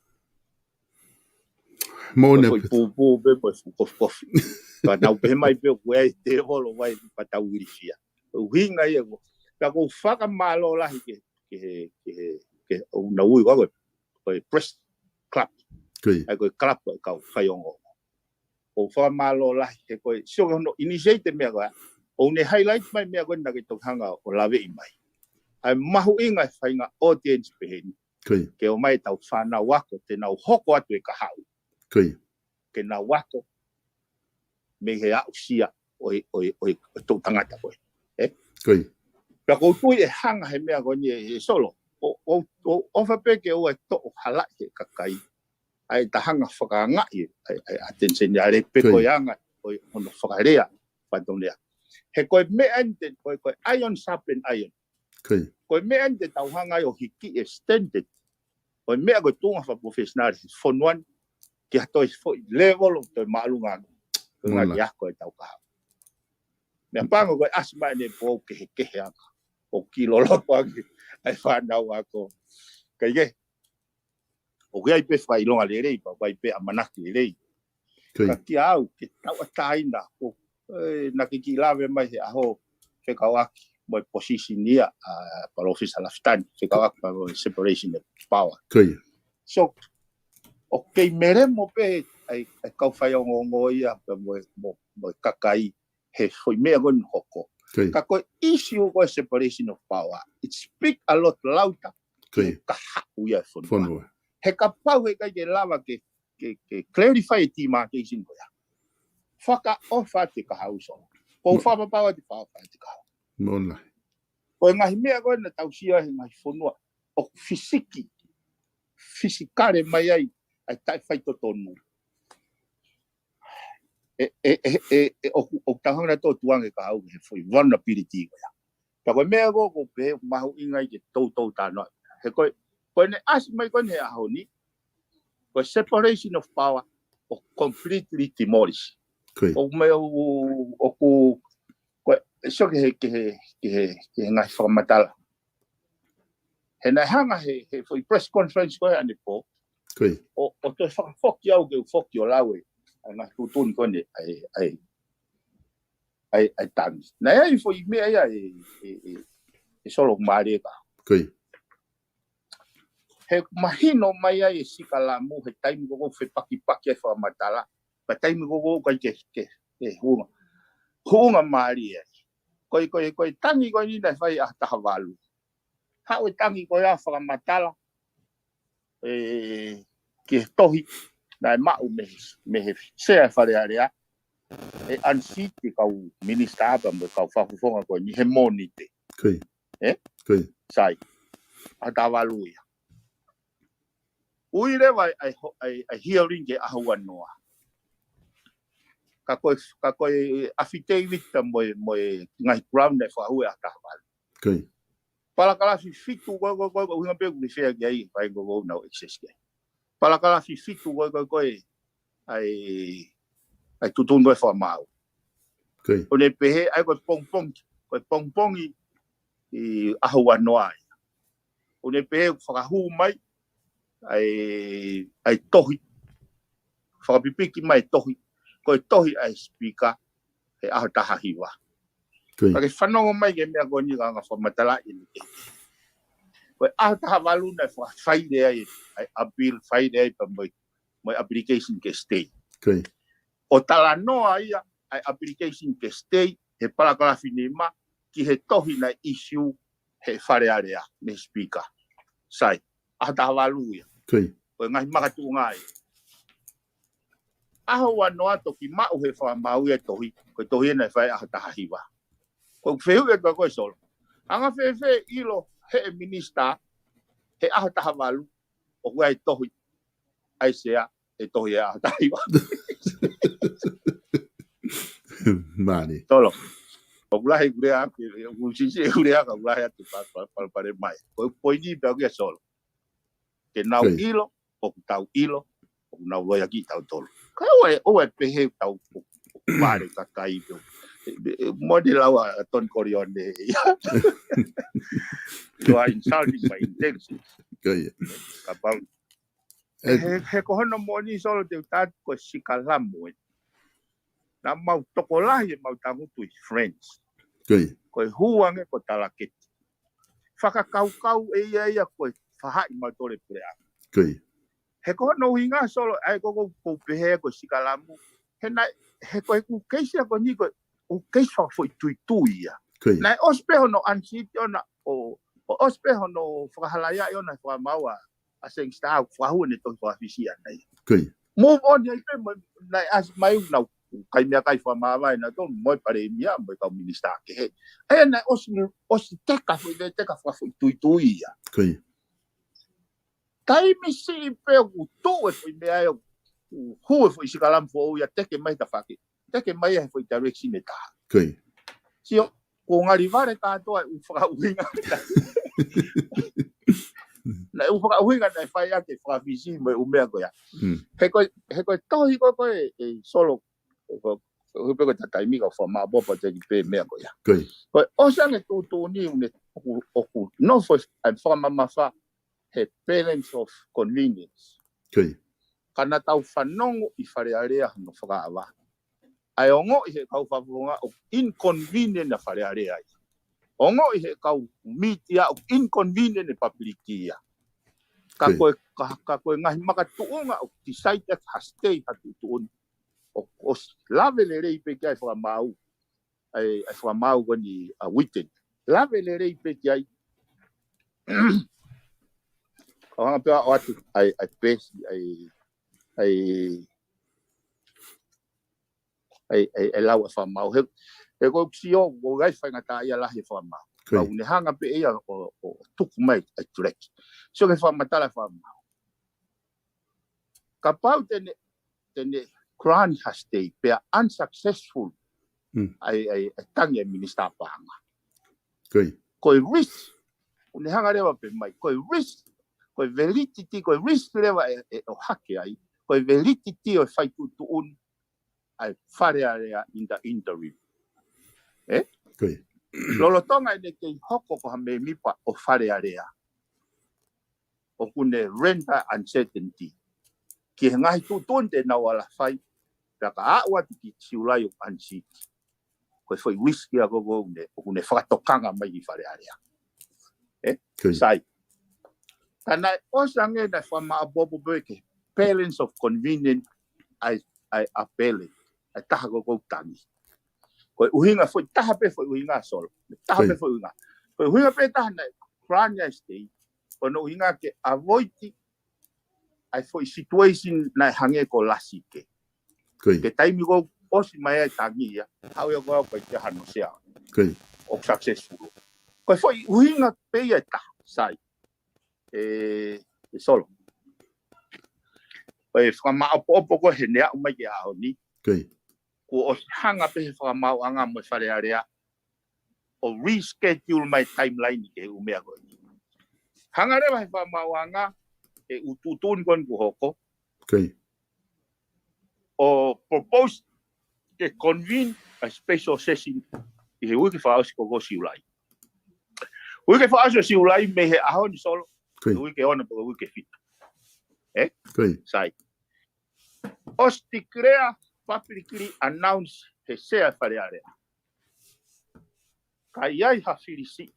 Mo Ko e ne foʻi pūpū pē, mo e fuʻu kofikofi. Ka nau pehē mai pē ʻoku ʻi ai e tēvolo vai pea tau ilifia. Ko e ʻuhinga ia ko. Ka ʻoku ou fakamālō lahi ke, ke, ke, ke, ʻoku nau ui ko e, ko e press club. Ko ia. ʻA ia ko e club ko e kau faiongoongo. ʻOku ou fakamālō lahi he ko e sio ki hono initiate meʻa ko ē. ʻOku ne highlight mai meʻa ko ē naʻa ke toki hanga ʻo laveʻi mai. ʻA e mahuʻinga e faʻahinga audience pehē ni. Ko ia. Ke ʻomai ʻetau fānau ako, te nau hoko atu e kahaʻu. Ko ia. Ke nau ako mei he aʻusia ʻo e, ʻo e, ʻo e, ʻo e toʻutangata ko ē. ʻE? Ko ia. Pea ʻoku ou tui ʻe hanga he meʻa ko eni ʻe, ʻe Solo. ʻO, ʻo, ʻo, ʻofa pē ke ʻoua ʻe toʻo halaʻi he kakai ʻa ʻeta hanga fakaangaʻi ʻa e, ʻa e ʻAteni Seniale pe Ko ia. ko e anga ʻo e hono fakalea, fatongia. He ko e meʻa eni te, ko e, ko e iron sharpen iron. Ko ia. Ko e meʻa eni te tau hanga ai ʻo hiki e standard ʻo e meʻa ko e tuʻunga fakaprofessional he fonua ni ki ha toe foʻi level ʻo toe māʻolunga ange. Ko e Mola. ngaahi ako ʻetau kahaʻu. Meʻapango ko e ʻasi mai ʻanepō kehekehe anga. ʻO kiʻi loloto ange ʻa e fānau ako. Kae kehe, ʻoku ʻi ai pē fakaʻilonga lelei, pea ʻoku ʻi ai pē ʻamanaki lelei. Ko ia. Ka kiate au, ke tauʻatāina, ko, ʻe, naʻa ke kiʻi lave mai he ʻaho fekauʻaki mo e position ia ʻa Palōfesa Lafitani, fekauʻaki mo e separation of power. Ko ia. So, ʻoku kei melemo pē ʻa e, ʻa e kau faiongoongo ia, pea mo e, mo, mo e kakai, he foʻi meʻa ko eni hoko. Ko ia. Ka ko e issue ko e separation of power, it speak a lot louder Ko ia. ki he kahaʻu ia e fonua. Fonua. He kapau he ʻikai ke lava ke, ke, ke clarify e demarcation ko ia. Fakaʻofa atu e kahaʻu Solo. Ko u Mo- fakapapau atu fakaʻofa atu e kahaʻu. Mola. Ko e ngaahi meʻa ko ē naʻa tau sio he ngaahi fonua. ʻOku fisiki. Fisikale mai ai ʻa e taʻefaitotonu. ʻE, ʻe, ʻe, ʻe, ʻe, ʻoku, ʻoku tau hanga ʻo tuʻu ange kahaʻu he foʻi vulnerability ko ia. Ka ko e meʻa ko ē ʻoku ou pehē ʻoku mahuʻinga ai ke toutou talanoa. He ko e, ko ʻene ʻasi mai ko eni he ʻaho ni, ko e separation of power ʻoku completely demolished. Ko ia. ʻOku meʻa ʻoku, ʻoku, ko e, sio ki he, ki he, ki he, ki he ngaahi fakamatala. He naʻe hanga he, he foʻi press conference ko ē ʻanepō. Ko ia. ʻO, ʻo toe fakafoki au ke u foki ʻo lau e, ʻa e ngaahi tuʻutuʻuni ko eni, ʻa e, ʻa e, ʻa e, ʻa e tangi. Naʻe ʻi ai foʻi meʻa ia ʻe, ʻe, ʻe, ʻe Solo mālie ka. Ko ia. He mahino mai ai ʻe Sikalamu he taimi ko ē ʻoku fepakipaki ai fakamatala. Pea taimi ko ē ʻoku ʻikai ke, ke, ke huʻunga. Huʻunga mālie ai. Ko e, ko e, ko e tangi ko eni naʻe fai ʻaho taha valu. Haʻu e tangi ko ia fakamatala. ʻE, ki he tohi, naʻe maʻu mei, mei he sea ʻo e Fale Alea. ʻE unseat e kau minisitā pea mo e kau fakafofonga ko eni he Mōnite. Ko ia. Ē? Ko ia. Sai. ʻAho taha valu ia. ʻUi leva ʻa e, ʻa e, ʻa e, ʻa e hearing ki he ʻaho uanoa. Ka ko e, ka ko e affidavit mo e, mo e ngaahi ground naʻe fakahū he ʻaho taha valu. Ko ia. Palakalafi fitu ko ē, ko ē, ko ē, ko e ʻuhinga pē ʻoku ou refer ki ai, fai ko ē ʻoku ou nau access ki ai. Palakalafi fitu ko ē, ko ē, ko ē, ʻa e, ʻa e tuʻutuʻuni ko ē fakamaau. Ko ia. ʻOku ne pehē, ʻa e ko e pongipongi, ko e pongipongi ʻi he ʻaho uanoa ia. ʻOku ne pehē ʻoku fakahū mai, ʻa e, ʻa e tohi. Fakapipiki mai e tohi. Ko e tohi ʻa e Speaker, he ʻaho taha hiva. Ko ia. Ka ke fanongo mai ki he meʻa ko eni ka anga fakamatala ʻi he. Ko e ʻaho taha valu naʻe fakafaile ai, ʻa e appeal file ai pea mo e, mo e application ke stay. Ko ia. ʻO talanoa ia, ʻa e application ke stay, he palakalafi nima, ki he tohi naʻe issue, he Fale Alea, mei he Speaker. Sai, ʻaho taha valu ia. Ko ia. Ko e ngaahi makatuʻunga ia. ʻAho uanoa toki maʻu he fakamaau ia e tohi, ko e tohi ena ʻe fai ʻaho taha hiva. Ko e fehuʻi atu ko ē Solo. Anga fēfē ʻilo he minisitā, he ʻaho taha valu, ʻoku ʻi ai e tohi, ʻa e sea, e tohi ʻe ʻaho taha hiva. Mālie. Solo. ʻOku lahi ʻeku lea, ʻoku siʻisiʻi ʻeku lea, ka ʻoku lahi atu pa, pa, pa, pale mai. Ko e poini pē ʻoku ia Solo. Ke nau ʻilo, ʻoku tau ʻilo, ʻoku nau loiakiʻi tautolu. Ka ʻoua ʻe, ʻoua ʻe pehē tau pale kakai pē. Mo ne lau ʻa Tony Kolione ia. You are insulting my intelligence. Ko ia. Kapau. He, he ko hono moʻoni Solo te u tala atu ko e Sikalamu ē. Naʻa mau tokolahi ʻemau tangutu ʻi French. Ko ia. Ko e hū ange ko Talaketi. Fakakaukau ʻe ia ia ko e fahaʻi mautolu e puleʻanga. Ko ia. He ko hono ʻuhinga Solo, ʻa e ko ē ʻoku ou pehē ko e Sikalamu. He naʻe, he ko e ʻū keisi ia ko eni ko e ʻū keisi fakafoʻituitui ia. Ko ia. Naʻe ʻosi pē hono unseat ʻona ʻo, ʻo ʻosi pē hono fakahalaia ʻona fakamaau ʻa Sangster ʻoku fakahū ʻene tohi fakafisi ʻana ia. Ko ia. Move on ai pē mo, naʻe ʻasi mai ʻoku nau kai meʻakai fakamāvae nautolu mo e palēmia mo e kau minisitā kehe. ʻA ia naʻe ʻosi, ʻosi teka foʻi, teka fakafoʻituitui ia. Ko ia. Taimi siʻi pē ʻoku tuʻu e foʻi meʻa ia ʻoku hū e foʻi Sikalamu foʻou ia teke mai tafaʻaki. Teke mai he foʻi direction ʻe taha. Ko ia. Sio, ko e ngali vale kātoa e ʻū fakaʻuhinga. Naʻe ʻū fakaʻuhinga naʻe fai ʻaki e fakafisi mo e ʻū meʻa ko ia. Hmm. He ko e, he ko e tohi ko ē ko ē, ʻe Solo, ko, ko, ko e pē ko e taimi ka fakamāʻopoʻopo atu ki he pē meʻa ko ia. Ko ia. Ko e ʻosi ange tuʻutuʻuni ʻoku ne, ʻoku, ʻoku nofo ʻa e fakamamafa he balance of convenience. Ko ia. Ka naʻa tau fanongo ʻi Fale Alea hono fakaava. ʻA e ongoʻi he kau fakafofonga ʻoku inconvenient ʻa Fale Alea ia. Ongoʻi he kau mītia ʻoku inconvenient e public ia. Ka ko ia. Ko e, ka, ka ko e ngaahi makatuʻunga ʻoku decide ʻaki ha stay ha tuʻutuʻuni. ʻOku, ʻosi lave lelei pē ki ai fakamaau. ʻA e, ʻa e fakamaau ko eni ʻa Whitten. Lave lelei pē ki ai. ʻO hanga pē ʻo ʻoatu ʻa e, ʻa e peesi, ʻa e, ʻa e, ʻa e, ʻa e, ʻa e lau ʻa e fakamaau. He, he ko e sio, ko e ngaahi faingataʻaʻia lahi e fakamaau. Ko ia. Ka ʻoku ne hanga pē ia ʻo, ʻo, ʻo tuku mai ʻa e tuleki. Sio ki he fakamatala e fakamaau. Kapau te ne, te ne grant ha stay, pea unsuccessful. Hmm. ʻA e, ʻa e, ʻa e tangi ʻa e minisitā paʻanga. Ko ia. Ko e risk, ʻoku ne hanga leva pē mai, ko e risk, ko e validity, ko e risk leva ʻe, ʻe ʻohake ai, ko e validity ʻo e fai tuʻutuʻuni ʻa e Fale Alea in the interim. Ē? Ko ia. Lolotonga ʻene kei hoko ko ha mēmipa ʻo Fale Alea. ʻOku ne render uncertainty ki he ngaahi tuʻutuʻuni te nau ala fai, pea ka aʻu atu ki Siulai ʻoku unseat. ko e foʻi risk ia ko ē ʻoku ne, ʻoku ne fakatokanga mai ki Fale Alea. Ē? Sai. Ka naʻe ʻosi ange naʻe fakamāʻopoʻopo pē ki he balance of convenience ʻa e, ʻa e appellant, ʻa e taha ko ē ʻoku tangi. Ko e ʻuhinga foʻi taha pē foʻi ʻuhinga Solo. Taha pē foʻi ʻuhinga. Ko e ʻuhinga pē taha naʻe grant ʻa e state, ko hono ʻuhinga ke avoid ʻa e foʻi situation naʻe hangē ko Lasike. Ke taimi ko ē ʻosi mai ai tangi ia, haʻu ia ko ē ʻo ʻikai ke hano sea. ʻOku successful. Ko e foʻi ʻuhinga pē ia ʻe taha, Sai. ʻE, ʻe Solo. Ko e fakamāʻopoʻopo ko ē he ne aʻu mai ki he ʻaho ni. Kuo ʻosi hanga pē he fakamaauʻanga mo e Fale Alea ʻo reschedule mai timeline ki he ʻū meʻa ko ē. Hanga leva he fakamaauʻanga ʻe ʻū tuʻutuʻuni ko eni kuo hoko. ʻO propose ke convene a special session ʻi he uike fakaʻosi ko ē ʻo Siulai. Uike fakaʻosi ʻo Siulai mei he ʻaho ni Solo, uike ono pe uike fitu. Ē? Sai. ʻOsi declare publicly announce he sea Fale Alea. Ka ʻi ai ha fili siʻi.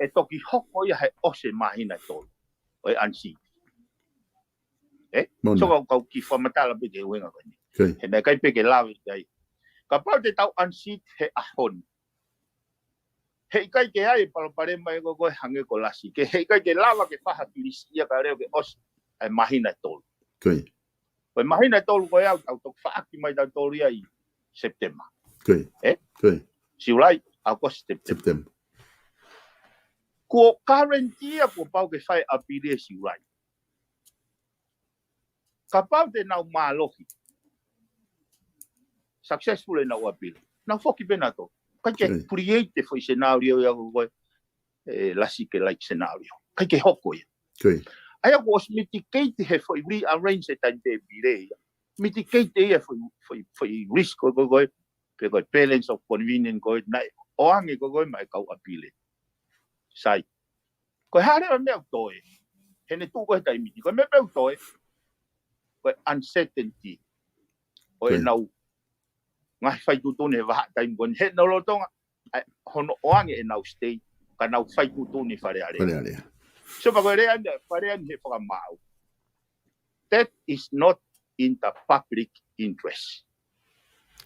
ʻE toki hoko ia he ʻosi e māhina ʻe tolu ʻo e unseat. Ē? So kau, kau kiʻi fakamatala pē ki he ʻuhinga ko eni. He naʻe ʻikai pē ke lave ki ai. Kapau te tau unseat he ʻaho ni, heʻikai ke ʻi ai e palopalema ia ko ē hangē ko Lasike. Heʻikai ke lava ke fai ha fili siʻi ia kae lava ke ʻosi e māhina ʻe tolu. Ko e māhina ʻe tolu ko ē ʻoku tau toki faʻaki mai tautolu ia ʻi September. Ē? Siulai, ʻAokosi, September. Kuo guarantee ia kuo pau ke fai ʻapili ʻe Siulai. Kapau te nau mālohi, successful ʻenau ʻapili, nau foki pē nautolu. ʻIkai ke create e foʻi scenario ia ko ē, ʻe, Lasike-like scenario. ʻIkai ke hoko ia. ʻA ia kuo ʻosi mitigate he foʻi rearrange e timetable ia. Mitigate ia foʻi, foʻi, foʻi risk ko ē, ko ē, pe ko e balance of convenience ko ē, naʻe ʻoange ko ē maʻa e kau ʻapili. Sai. Ko e hā leva e meʻa ʻoku toe. He ne tuʻu ko ē he taimi ni. Ko e meʻa pē ʻoku toe, ko e uncertainty ʻo ʻenau ngaahi fai tuʻutuʻuni he vahaʻa taimi ko eni. He naʻe lolotonga ʻa e hono ʻoange ʻenau state, ka nau fai tuʻutuʻuni Fale Alea. So pea ko e lea eni, Fale Alea ni he fakamaau. That is not in the public interest.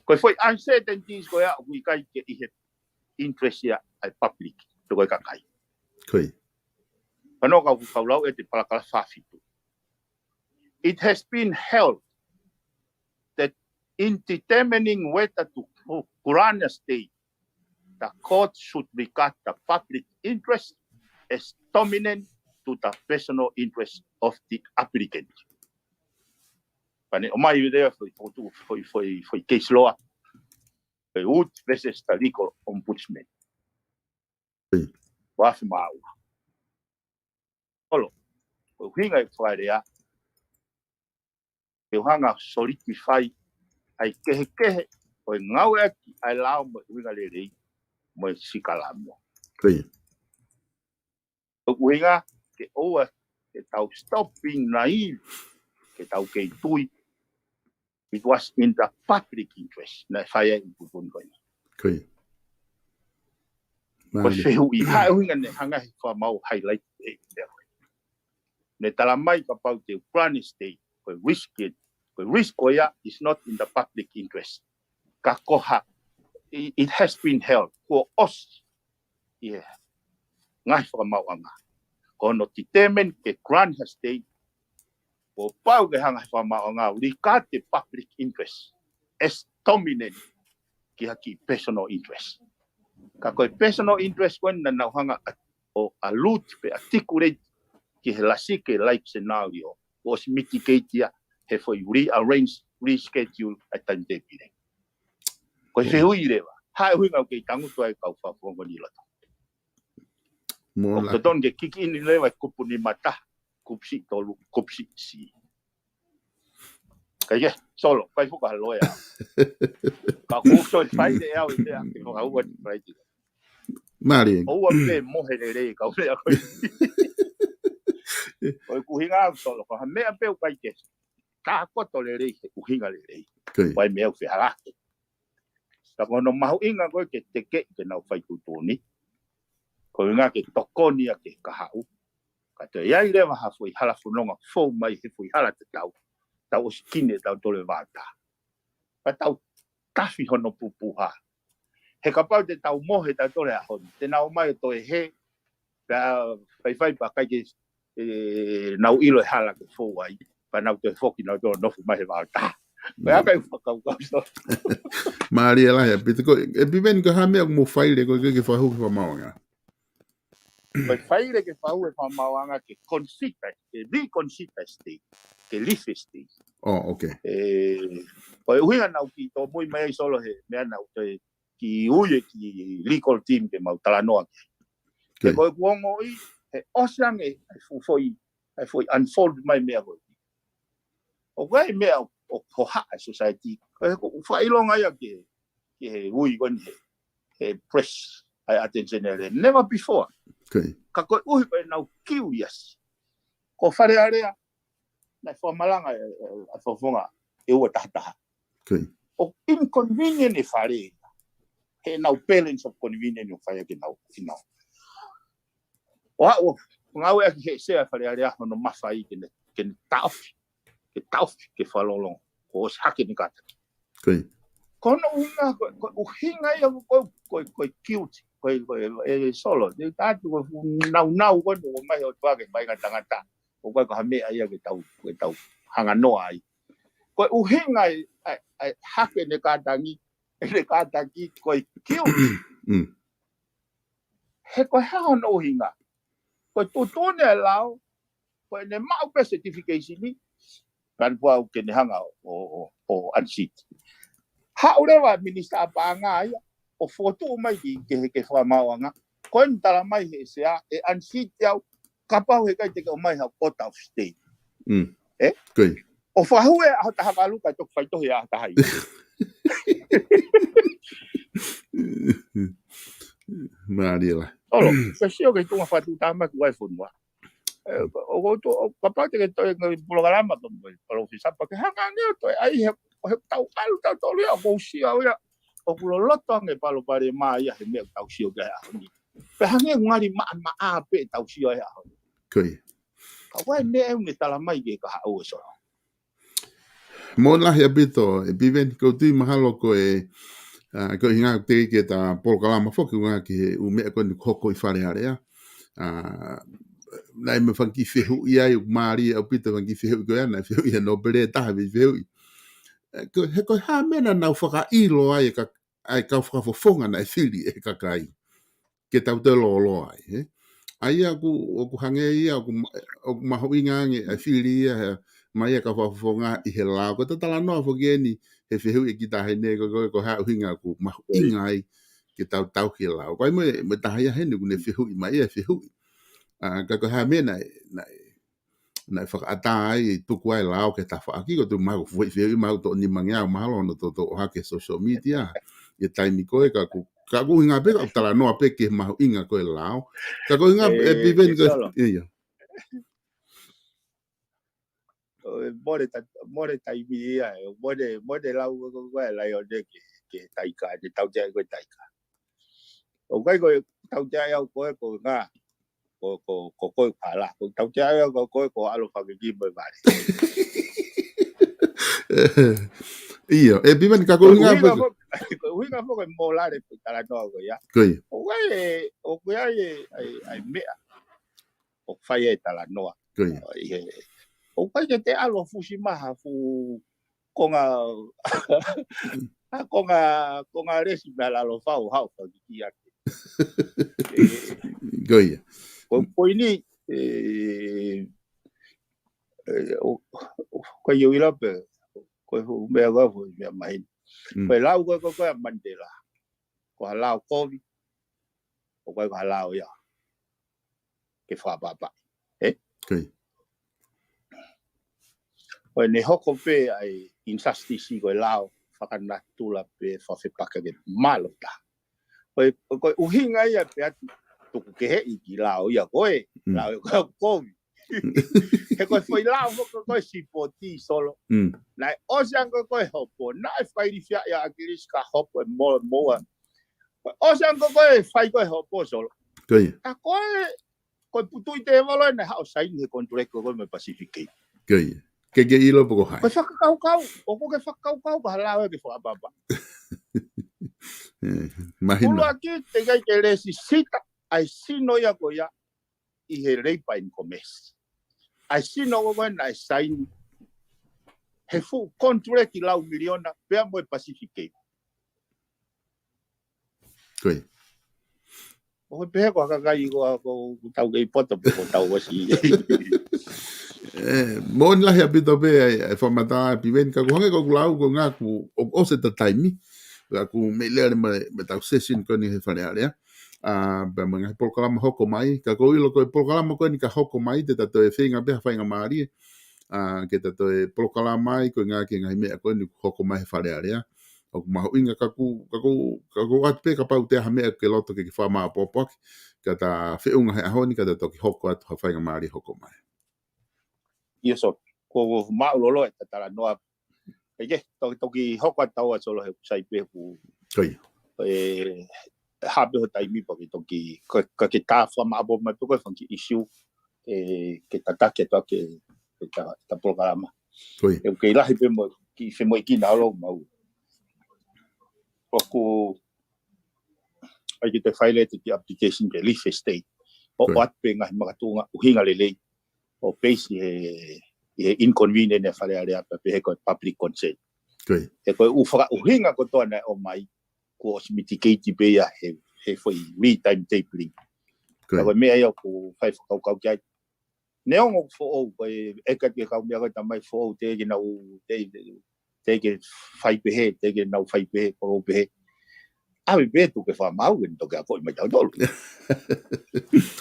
Ko e foʻi uncertainties ko ia ʻoku ʻikai ke ʻi he interest ia ʻa e public, pe ko e kakai. Pea ʻoku kau lau ʻe he palakalafi fitu. It has been held that in determining whether to grant a stay, the court should regard the public interest as dominant to the personal interest of the applicant. Pea ne ʻomai leva foʻi, foʻi, foʻi, foʻi, foʻi case law, foʻi Wood versus the Legal Ombudsman. Ua afe mā ua. Solo, ko e ʻuhinga e fakalea, ke u hanga ʻo solidify ʻa e kehekehe ʻo e ngāueʻaki ʻa e lao mo e ʻuhinga lelei mo e sikalamu. Ko e ʻuhinga ke ʻoua ke tau stop being naive, ke tau kei tui it was in the public interest naʻe fai ai e tuʻutuʻuni ko eni. Ko e fehuʻi, hā e ʻuhinga naʻe hanga he fakamaau highlight e, e, ne tala mai kapau te u grant e stay, ko e risk ia, ko e risk ko ia is not in the public interest. Ka ko e hā, it, it has been held, kuo ʻosi ʻi he ngaahi fakamaauʻanga. Ko hono determine ke grant ha stay, kuo pau ke hanga he fakamaauʻanga ʻo regard the public interest as dominant ki ha kiʻi personal interest. Ka ko e personal interest ko ē naʻa nau hanga ʻo allude pe articulate ki he Lasike-like scenario, kuo ʻosi mitigate ia he foʻi rearrange, reschedule ʻa e timetable. Ko e fehuʻi leva, hā e ʻuhinga ʻoku kei tangutu ai e kau fakafofonga ni ʻi loto. ʻOku totonu ke kikiʻi ni leva e kupu nima taha, kupu siʻi tolu, kupu siʻi siʻi. Kae kehe, Solo, ʻikai fuka ha loea. Ka kuo u toe fai ʻe au e meʻa ke fakahua atu Friday. Mālie. ʻOua pē mo e lelei kau meʻa ko ē. Ko e ʻuhinga au Solo, ko ha meʻa pē ʻoku ʻikai ke tākoto lelei he ʻuhinga lelei. Ko e meʻa ʻoku fehālaaki. Ka ko hono mahuʻinga ko ē ke tekeʻi ke nau fai tuʻutuʻuni, ko e ʻuhinga ke tokoni ia ki he kahaʻu. Ka toe ʻi ai leva ha foʻi hala fononga fou mai he foʻi hala tatau, tau ʻosi kine tautolu e vaotā. Ka tau tafi hono pupuha. He kapau te tau mohe tautolu he ʻaho ni, te nau ō mai ʻo toe hē, pea faifai pea ʻikai ke, ē, nau ʻilo e hala ke fou ai, pea nau toe foki nautolu ʻo nofo mai he vaotā. Pea ʻikai fakakaukau so. Mālie lahi ʻaupito. Ko e, ʻEpiveni, ko e hā e meʻa ʻoku mou faile ko ē ke fakahū ki he fakamaauʻanga? Ko e faile ke fakahū ki he fakamaauʻanga ke consider, ke reconsider state, ke life state. Oh, okay. Ē, ko e ʻuhinga naʻá ku kiʻi tōmui mai ai Solo he meʻa naʻá ku toe kiʻi ui e kiʻi legal team ke mau talanoa ki ai. He Okay. ko ʻeku ongoʻi, he ʻosi ange, ʻa e fu-, foʻi, ʻa e foʻi unfold mai meʻa ko ē. ʻOku ʻi ai e meʻa ʻo, ʻo hohaʻa e society. Ko e, ko e fakaʻilonga ia ki he, ki he ui ko eni he, he press, ʻa e attention ʻa e lea. Never before. Okay. Ka koeʻuhi ko ʻenau curious. Ko Fale Alea, naʻe fakamalanga e, e, ʻa e fofonga ʻe ua taha taha. Okay. ʻOku inconvenient e fale ia. He ʻenau balance of convenience ʻoku fai ʻaki ʻenau, ʻenau. ʻO aʻu, ngāueʻaki he sea Fale Alea hono mafai ke ne, ke ne taʻofi, ke taʻofi, ke fakalongolongo. Kuo ʻosi hake ʻene kātaki. Okay. Ko hono ʻuhinga, ko, ko e ʻuhinga ia ko, ko, ko, ko e guilt, ko, ko e, e Solo. Te tatu ko e fuʻu naunau ko ē ʻoku ʻomai ʻe he ʻOtua ki he faʻahinga tangata. ʻOku ʻikai ko ha meʻa ia ke tau, ke tau hanga noa ai. Ko e ʻuhinga e, e, e hake ʻene kātaki, ʻene kātaki ko e guilt. Mm. He ko e hā hono ʻuhinga? Ko e tuʻutuʻuni e lao, ko ʻene maʻu pē certification ni, pea ne pau ke ne hanga ʻo, ʻo, ʻo unseat. Haʻu leva e minisitā paʻanga ia, ʻo fokotuʻu mai ki, ki he, ki he fakamaauʻanga. Ko eni tala mai he sea, ʻe unseat au, kapau heʻikai te ke ʻomai ha order of stay. Mm. Ē? Ko ia. ʻO fakahū e ʻaho taha valu kae toki faitohi ʻaho taha ia. Mālie lahi. Solo, ke sio ki he tuʻunga fakatuʻutāmaki ʻa e fonua. Ē, ʻo, ʻo, ʻo, ʻo, kapau te ke toe ngaahi polokalama pea mo e palōfesa pea ke hanga ange ʻo toe ʻai he, ʻo he tau ʻalu tautolu ia, ʻoku ou sio au ia, ʻoku loloto ange palopalema ia he meʻa ʻoku tau sio ki ai he ʻaho ni. Pea hangē ʻoku ngali maʻamaʻa pē ʻetau sio he ʻaho ni. Ko ia. Ka ko e meʻa ʻoku ne tala mai ki he kahaʻu ē Solo. Mālie lahi ʻaupito, ʻEpiveni, ʻoku ou tui mahalo ko e, ā, ko e ʻuhinga te ke ta polokalama foki ʻuhinga ki he ʻū meʻa ko eni ʻoku hoko ʻi Fale Alea. Ā, naʻe ʻi ai mo e fanga kiʻi fehuʻi ai, ʻoku mālie ʻaupito e fanga kiʻi fehuʻi ko ia, naʻe fehuʻi ʻe he nōpele ʻe taha, fehuʻi. Ē, ko, he ko e hā e meʻa naʻa nau fakaʻilo ai e ka-, ʻa e kau fakafofonga naʻe fili ʻe he kakai ke tau toe lōloa ai, ē? ʻA ia ʻoku, ʻoku hangē ia, ʻoku ma-, ʻoku mahuʻinga ange ʻa e fili ia, he mai ia kau fakafofonga ʻi he lao. Ko ʻeta talanoa foki eni, he fehuʻi ʻe kita heni, ko, ko, ko e hā e ʻuhinga ʻoku mahuʻinga ai ke tau tauhi e lao. Ko ai mo e, mo e taha ia heni, ʻoku ne fehuʻi mai ia, fehuʻi. Ā, ka ko e hā e meʻa naʻe, naʻe, naʻe fakaʻatā ai, tuku ai e lao ki he tafaʻaki, ko e tuʻu mai ʻoku foʻi fehuʻi mai ʻoku toʻo nimangeau mahalo hono toutou ʻohake he social media, ʻi he taimi ko ē, ka ʻoku, ka ʻoku ʻuhinga pē, ka ʻoku talanoa pē ki he mahuʻinga ko ē lao. Ka ko e ʻuhinga, ē, ʻEpiveni, ē, ko e, Solo. Ia. ʻO e mole ta-, mole taimi ia, ē, mole, mole lau ko, ko, ko e Laione ki he, ki he taika, ki he tautea ko e taika. ʻOku ʻikai ko e tautea au ko ē ko e ngā, ko, ko, ko, ko e pala. Ko e tautea au ko, ko, ko ʻAlo Fakiki mo e vale. ʻIo, ʻEpiveni, ka ko e ʻuhinga ʻuhinga pē ko-, fo-, ko e ʻuhinga foki e mole e talanoa ko ia. Ko ia. ʻOku ʻi ai e, ʻoku ʻi ai e, ʻa e, ʻa e meʻa ʻoku fai e talanoa. Ko ia. ʻI he, ʻoku ʻikai ke te ʻalu ʻo fusi mai ha fuʻu konga, ha konga, konga lesi mei lalo fau, haʻu ʻo fakakī ake. Ē, Ko ia. ko, ko eni, ē, ē, ʻo, ʻo, ko e ʻuhinga pē, ko e fuʻu meʻa ko ē, fuʻu meʻa mahino. Mm. Ko e lau ko ē, ko ē, ko ē ʻa Mandela. Ko ha lao kovi, ʻoku ʻikai ko ha lao ia ke fakapapauʻi. Ē? Ko ia. Ko ʻene hoko pē ʻa e injustice ko e lao fakanatula pē fakafepaki ke mālō taha. Ko e, ko e ʻuhinga ia pē atu tuku keheʻi ki he lao ia ko ē, Mm. lao ia ko ē kovi. He ko e foʻi lao foki ko e sipoti Solo. Mm. Naʻe ʻosi ange ko e hopo. Naʻe fakailifia ia ʻa ʻAkilisi ka hopo e mo-, moa. Ko e ʻosi ange ko e fai ko e hopo Solo. Ko ia. Ka ko e, ko e putu i te valo ena haʻu ʻo saini he contract ko e mo e Pacific Gate. Ko ia. Ke ke ʻilo pe ko hai. Ko e fakakaukau, ʻoku ke fakakaukau ka hala ke fakapapa. Eh, mahino. ʻUluaki, teʻeki ai ke lēsisita ʻa e sino ia ko ia ʻi he Labour and Commerce. ʻA e sino ko ena ʻa e saini he fuʻu contract lau miliona pea mo e Pacific Gate. Ko ia. ʻO pehē ko e kakai ko, ko, ko tau kei poto pe ko tau ʻosi. Eh, moʻoni lahi ʻaupito pē ʻa e, ʻa e fakamatala ʻa Piveni, ka ʻoku hangē ko ʻeku lau ko e ʻuhinga kuo ʻosi ʻeta taimi. Ka ʻoku meimei lele mo e, mo ʻetau session ko eni he Fale Alea. ʻA, pea mo e ngaahi polokalama hoko mai, ka ʻoku ou ʻilo ko e polokalama ko eni ka hoko mai, te ta toe feinga pē ha faingamālie. ʻA, ke ta toe polokalama ai, ko e ʻuhinga ki he ngaahi meʻa ko eni hoko mai he Fale Alea. ʻOku mahuʻinga ka ʻoku, ka ʻoku, ka ʻoku ʻoatu pē kapau ʻe ʻi ai ha meʻa ke loto ke ke fakamāʻopoʻopo ʻaki, ka ta feʻunga he ʻaho ni, ka ta toki hoko atu ha faingamālie hoko mai. ʻIo Solo, ko e mālō loloa ʻeta talanoa. ʻIkai ke, toki, toki hoko atu ʻa Solo he ʻoku sai pē ʻoku. Ko ia. E, hā pē ho taimi pea ke toki, ka, ka ke ta fakamāʻopoʻopo mai pē ko e fanga kiʻi issue, e, ke tataki atu ʻaki ʻeta, ʻeta polokalama. Ko ia. ʻOku kei lahi pē mo e kiʻi femoʻuekina ʻa e lau mau. ʻOku ʻai ke te file ʻete kiʻi application ke leave estate. ʻO Ko ia. ʻoatu pē ngaahi makatuʻunga ʻuhinga lelei. ʻO peisi he, he inconvenience ʻa e Fale Alea pea pehē ko e public concern. Ko ia. He ko e ʻū fakaʻuhinga kotoa naʻe ʻomai, kuo ʻosi mitigate pē ia he, he foʻi re-timetabling. Ko ia. Ka ko e meʻa ia ʻoku fai fakakaukau ki ai. Neongo ʻoku foʻou, ko e ʻeke atu ki he kau meʻa ko e tamai foʻou, teʻeki ke nau, te, teʻeki ke fai pehē, teʻeki ke nau fai pehē, kolo pehē. ʻAve pē tuku ke fakamaau, ʻe toki akoʻi mai tautolu.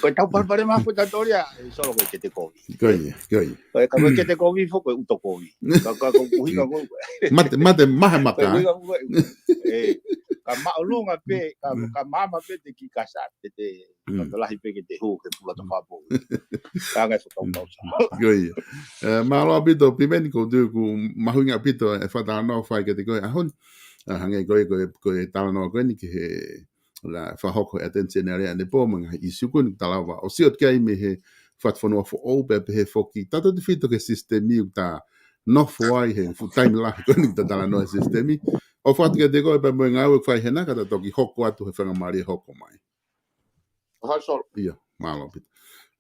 Ko e tau palopalema ko e tautolu ia, e Solo ko e kete kovi. Ko ia, ko ia. Ko e ka ko e kete kovi foki, ko e ʻuto kovi. Ka, ka ko e ʻuhinga ko e. Mate, mate, mahe maka. Ko e ʻuhinga ko e. E, ka māʻolunga pē, ka, Mm. ka maama pē te ki kasa, te te, Mm. ka lahi pē ke te hū, ke pula ta fāpō. Ka ngai fakaukau sa. Ko ia. E, mālō ʻaupito, Piveni, ʻoku ou tui ʻoku mahuʻinga ʻaupito e fakatalanoa ʻoku fai kiate koe he ʻaho ni. ʻA, hangē ko e, ko e, ko e talanoa ko eni ki he la fakahoko he ʻAteni Seniale ʻanepō mo e ngaahi ʻisiū ko eni ʻoku ta lava ʻo sio atu ki ai mei he Fatufonua Foʻou pea pehē foki tautautefito ki he sisitemi ʻoku ta nofo ai he fuʻu taimi lahi ko eni ʻoku ta talanoa he sisitemi. ʻOfa atu kiate koe pea mo e ngāue ʻoku fai hena ka ta toki hoko atu he faingamālie hoko mai. ʻOfa Solo. ʻIo, mālō ʻaupito.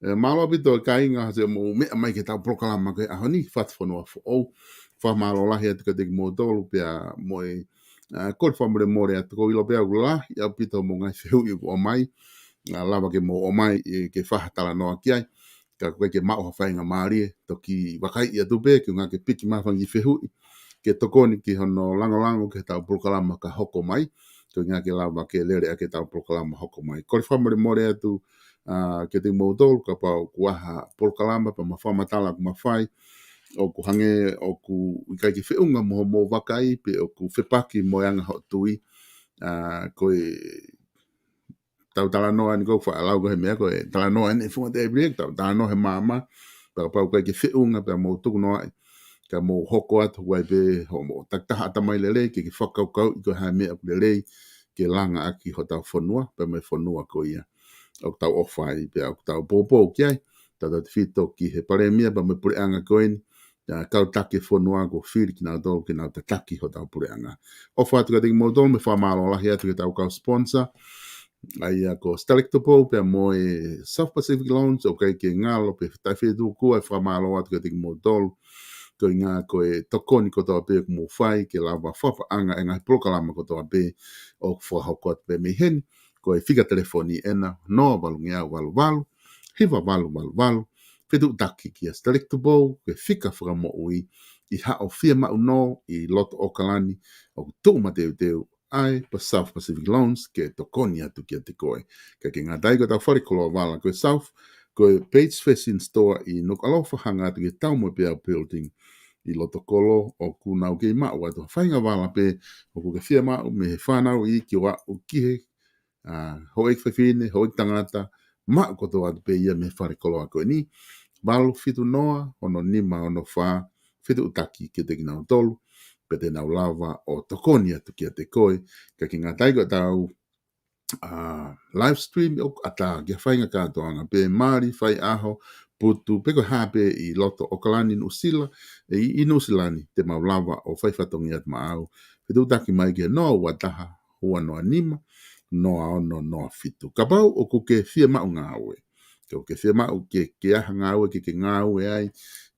E, mālō ʻaupito e kāinga he mou meʻa mai ki heʻetau polokalama ko e ʻaho ni, Fatufonua Foʻou. Fakamālō lahi atu kiate kimoutolu pea mo e, a, kole fakamolemole atu ʻoku ou ʻilo pē ʻoku lahi ʻaupito mo e ngaahi fehuʻi ʻoku ʻomai. A, lava ke mou ʻomai, e, ke fai ha talanoa ki ai. Ka ʻoku ʻikai ke maʻu ha faingamālie, toki vakaiʻi atu pē, ke ʻuhinga ke piki mai ha fanga kiʻi fehuʻi. Ke tokoni ki hono langolango ki heʻetau polokalama ka hoko mai. Ko e ʻuhinga ke lava ke lele ʻaki ʻetau polokalama hoko mai. Kole fakamolemole atu, a, kiate kimoutolu, kapau ʻoku ʻi ai ha polokalama pea mo ha fakamatala ʻoku mafai, ʻoku hangē ʻoku ʻikai ke feʻunga mo hoʻomou vakai, pe ʻoku fepaki mo e anga hoʻo tui, a, ko e tau talanoa ni ko e faʻa lau ko e meʻa ko e talanoa eni he funga tēpile, tau talanoa he maama, pea kapau ʻoku ʻikai ke feʻunga, pea mou tuku noa ai, ka mou hoko atu ai pē hoʻomou takitaha ʻatamai lelei, ke ke fakakaukauʻi ko e hā e meʻa ʻoku lelei, ke langa ʻaki hotau fonua, pea mo e fonua ko ia ʻoku tau ʻofa ai, pea ʻoku tau poupou ki ai, tautautefito ki he Palēmia, pea mo e puleʻanga ko eni, ʻa e kau taki e fonua kuo fili kinautolu ke nau tataki hotau puleʻanga. ʻOfa atu kiate kimoutolu mo e fakamālō lahi atu ki heʻetau kau sponsor, ʻa ia ko Stalek Tupou pea mo e South Pacific Loans, ʻoku ʻikai ke ngalo pe taʻefetuku ai e fakamālō atu kiate kimoutolu. Ko e ʻuhinga ko e tokoni kotoa pē ʻoku mou fai ke lava fakapaʻanga e ngaahi polokalama kotoa pē ʻoku fakahoko atu pē mei heni. Ko e fika telefoni ena, noa valungeau valu valu, hiva valu valu valu, fetuʻutaki kia Stalek Tupou, ko e fika fakamoʻui ʻi haʻo fiemaʻu nō ʻi loto ʻAokalani, ʻoku tuʻu mateuteu ai pē South Pacific Loans ke tokoni atu kiate koe. ʻIkai ke ngata ai ko ʻetau fale koloa vala ko e South, ko e Page Fashion Store ʻi Nukuʻalofa hanga atu ki he Taumoepeau Building ʻi loto kolo, ʻoku nau kei maʻu atu ha faʻahinga vala pē ʻoku ke fiemaʻu mei he fānau iiki ʻo aʻu ki he, a, houʻeiki fefine, houʻeiki tangata, maʻu kotoa atu pē ia mei he fale koloa ko eni. valu fitu noa, ono nima ono fā, fetuʻutaki kiate kinautolu, pea te nau lava ʻo tokoni atu kiate koe, kae ʻikai ngata ai ko ʻetau ʻa, live stream ʻoku ʻatā ki ha faʻahinga kātoanga pē, mali, faiʻaho, putu, pe ko e hā pē ʻi loto ʻAokalani, Nuʻusila, ʻi, ʻi Nuʻusila ni, te mau lava ʻo fai fatongia atu maʻau. Fetuʻutaki mai ki he noa ua taha, ua noa nima, noa ono noa fitu. Kapau ʻoku ke fiemaʻu ngāue. Kapau ʻoku ke fiemaʻu ke, ke ʻai ha ngāue ke, ke ngāue ai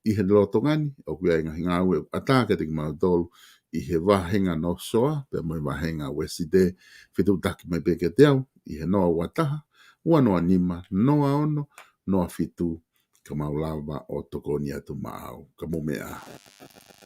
ʻi he lolotonga ni, ʻoku ʻi ai e ngaahi ngāue ʻoku ʻatā kiate kimautolu ʻi he vāhenga North Shore, pea mo e vāhenga Uēsite, fetuʻutaki mai pē kiate au, ʻi he noa ua taha, ua noa nima, noa ono, noa fitu, ka mau lava ʻo tokoni atu maʻau, ka mou meʻa.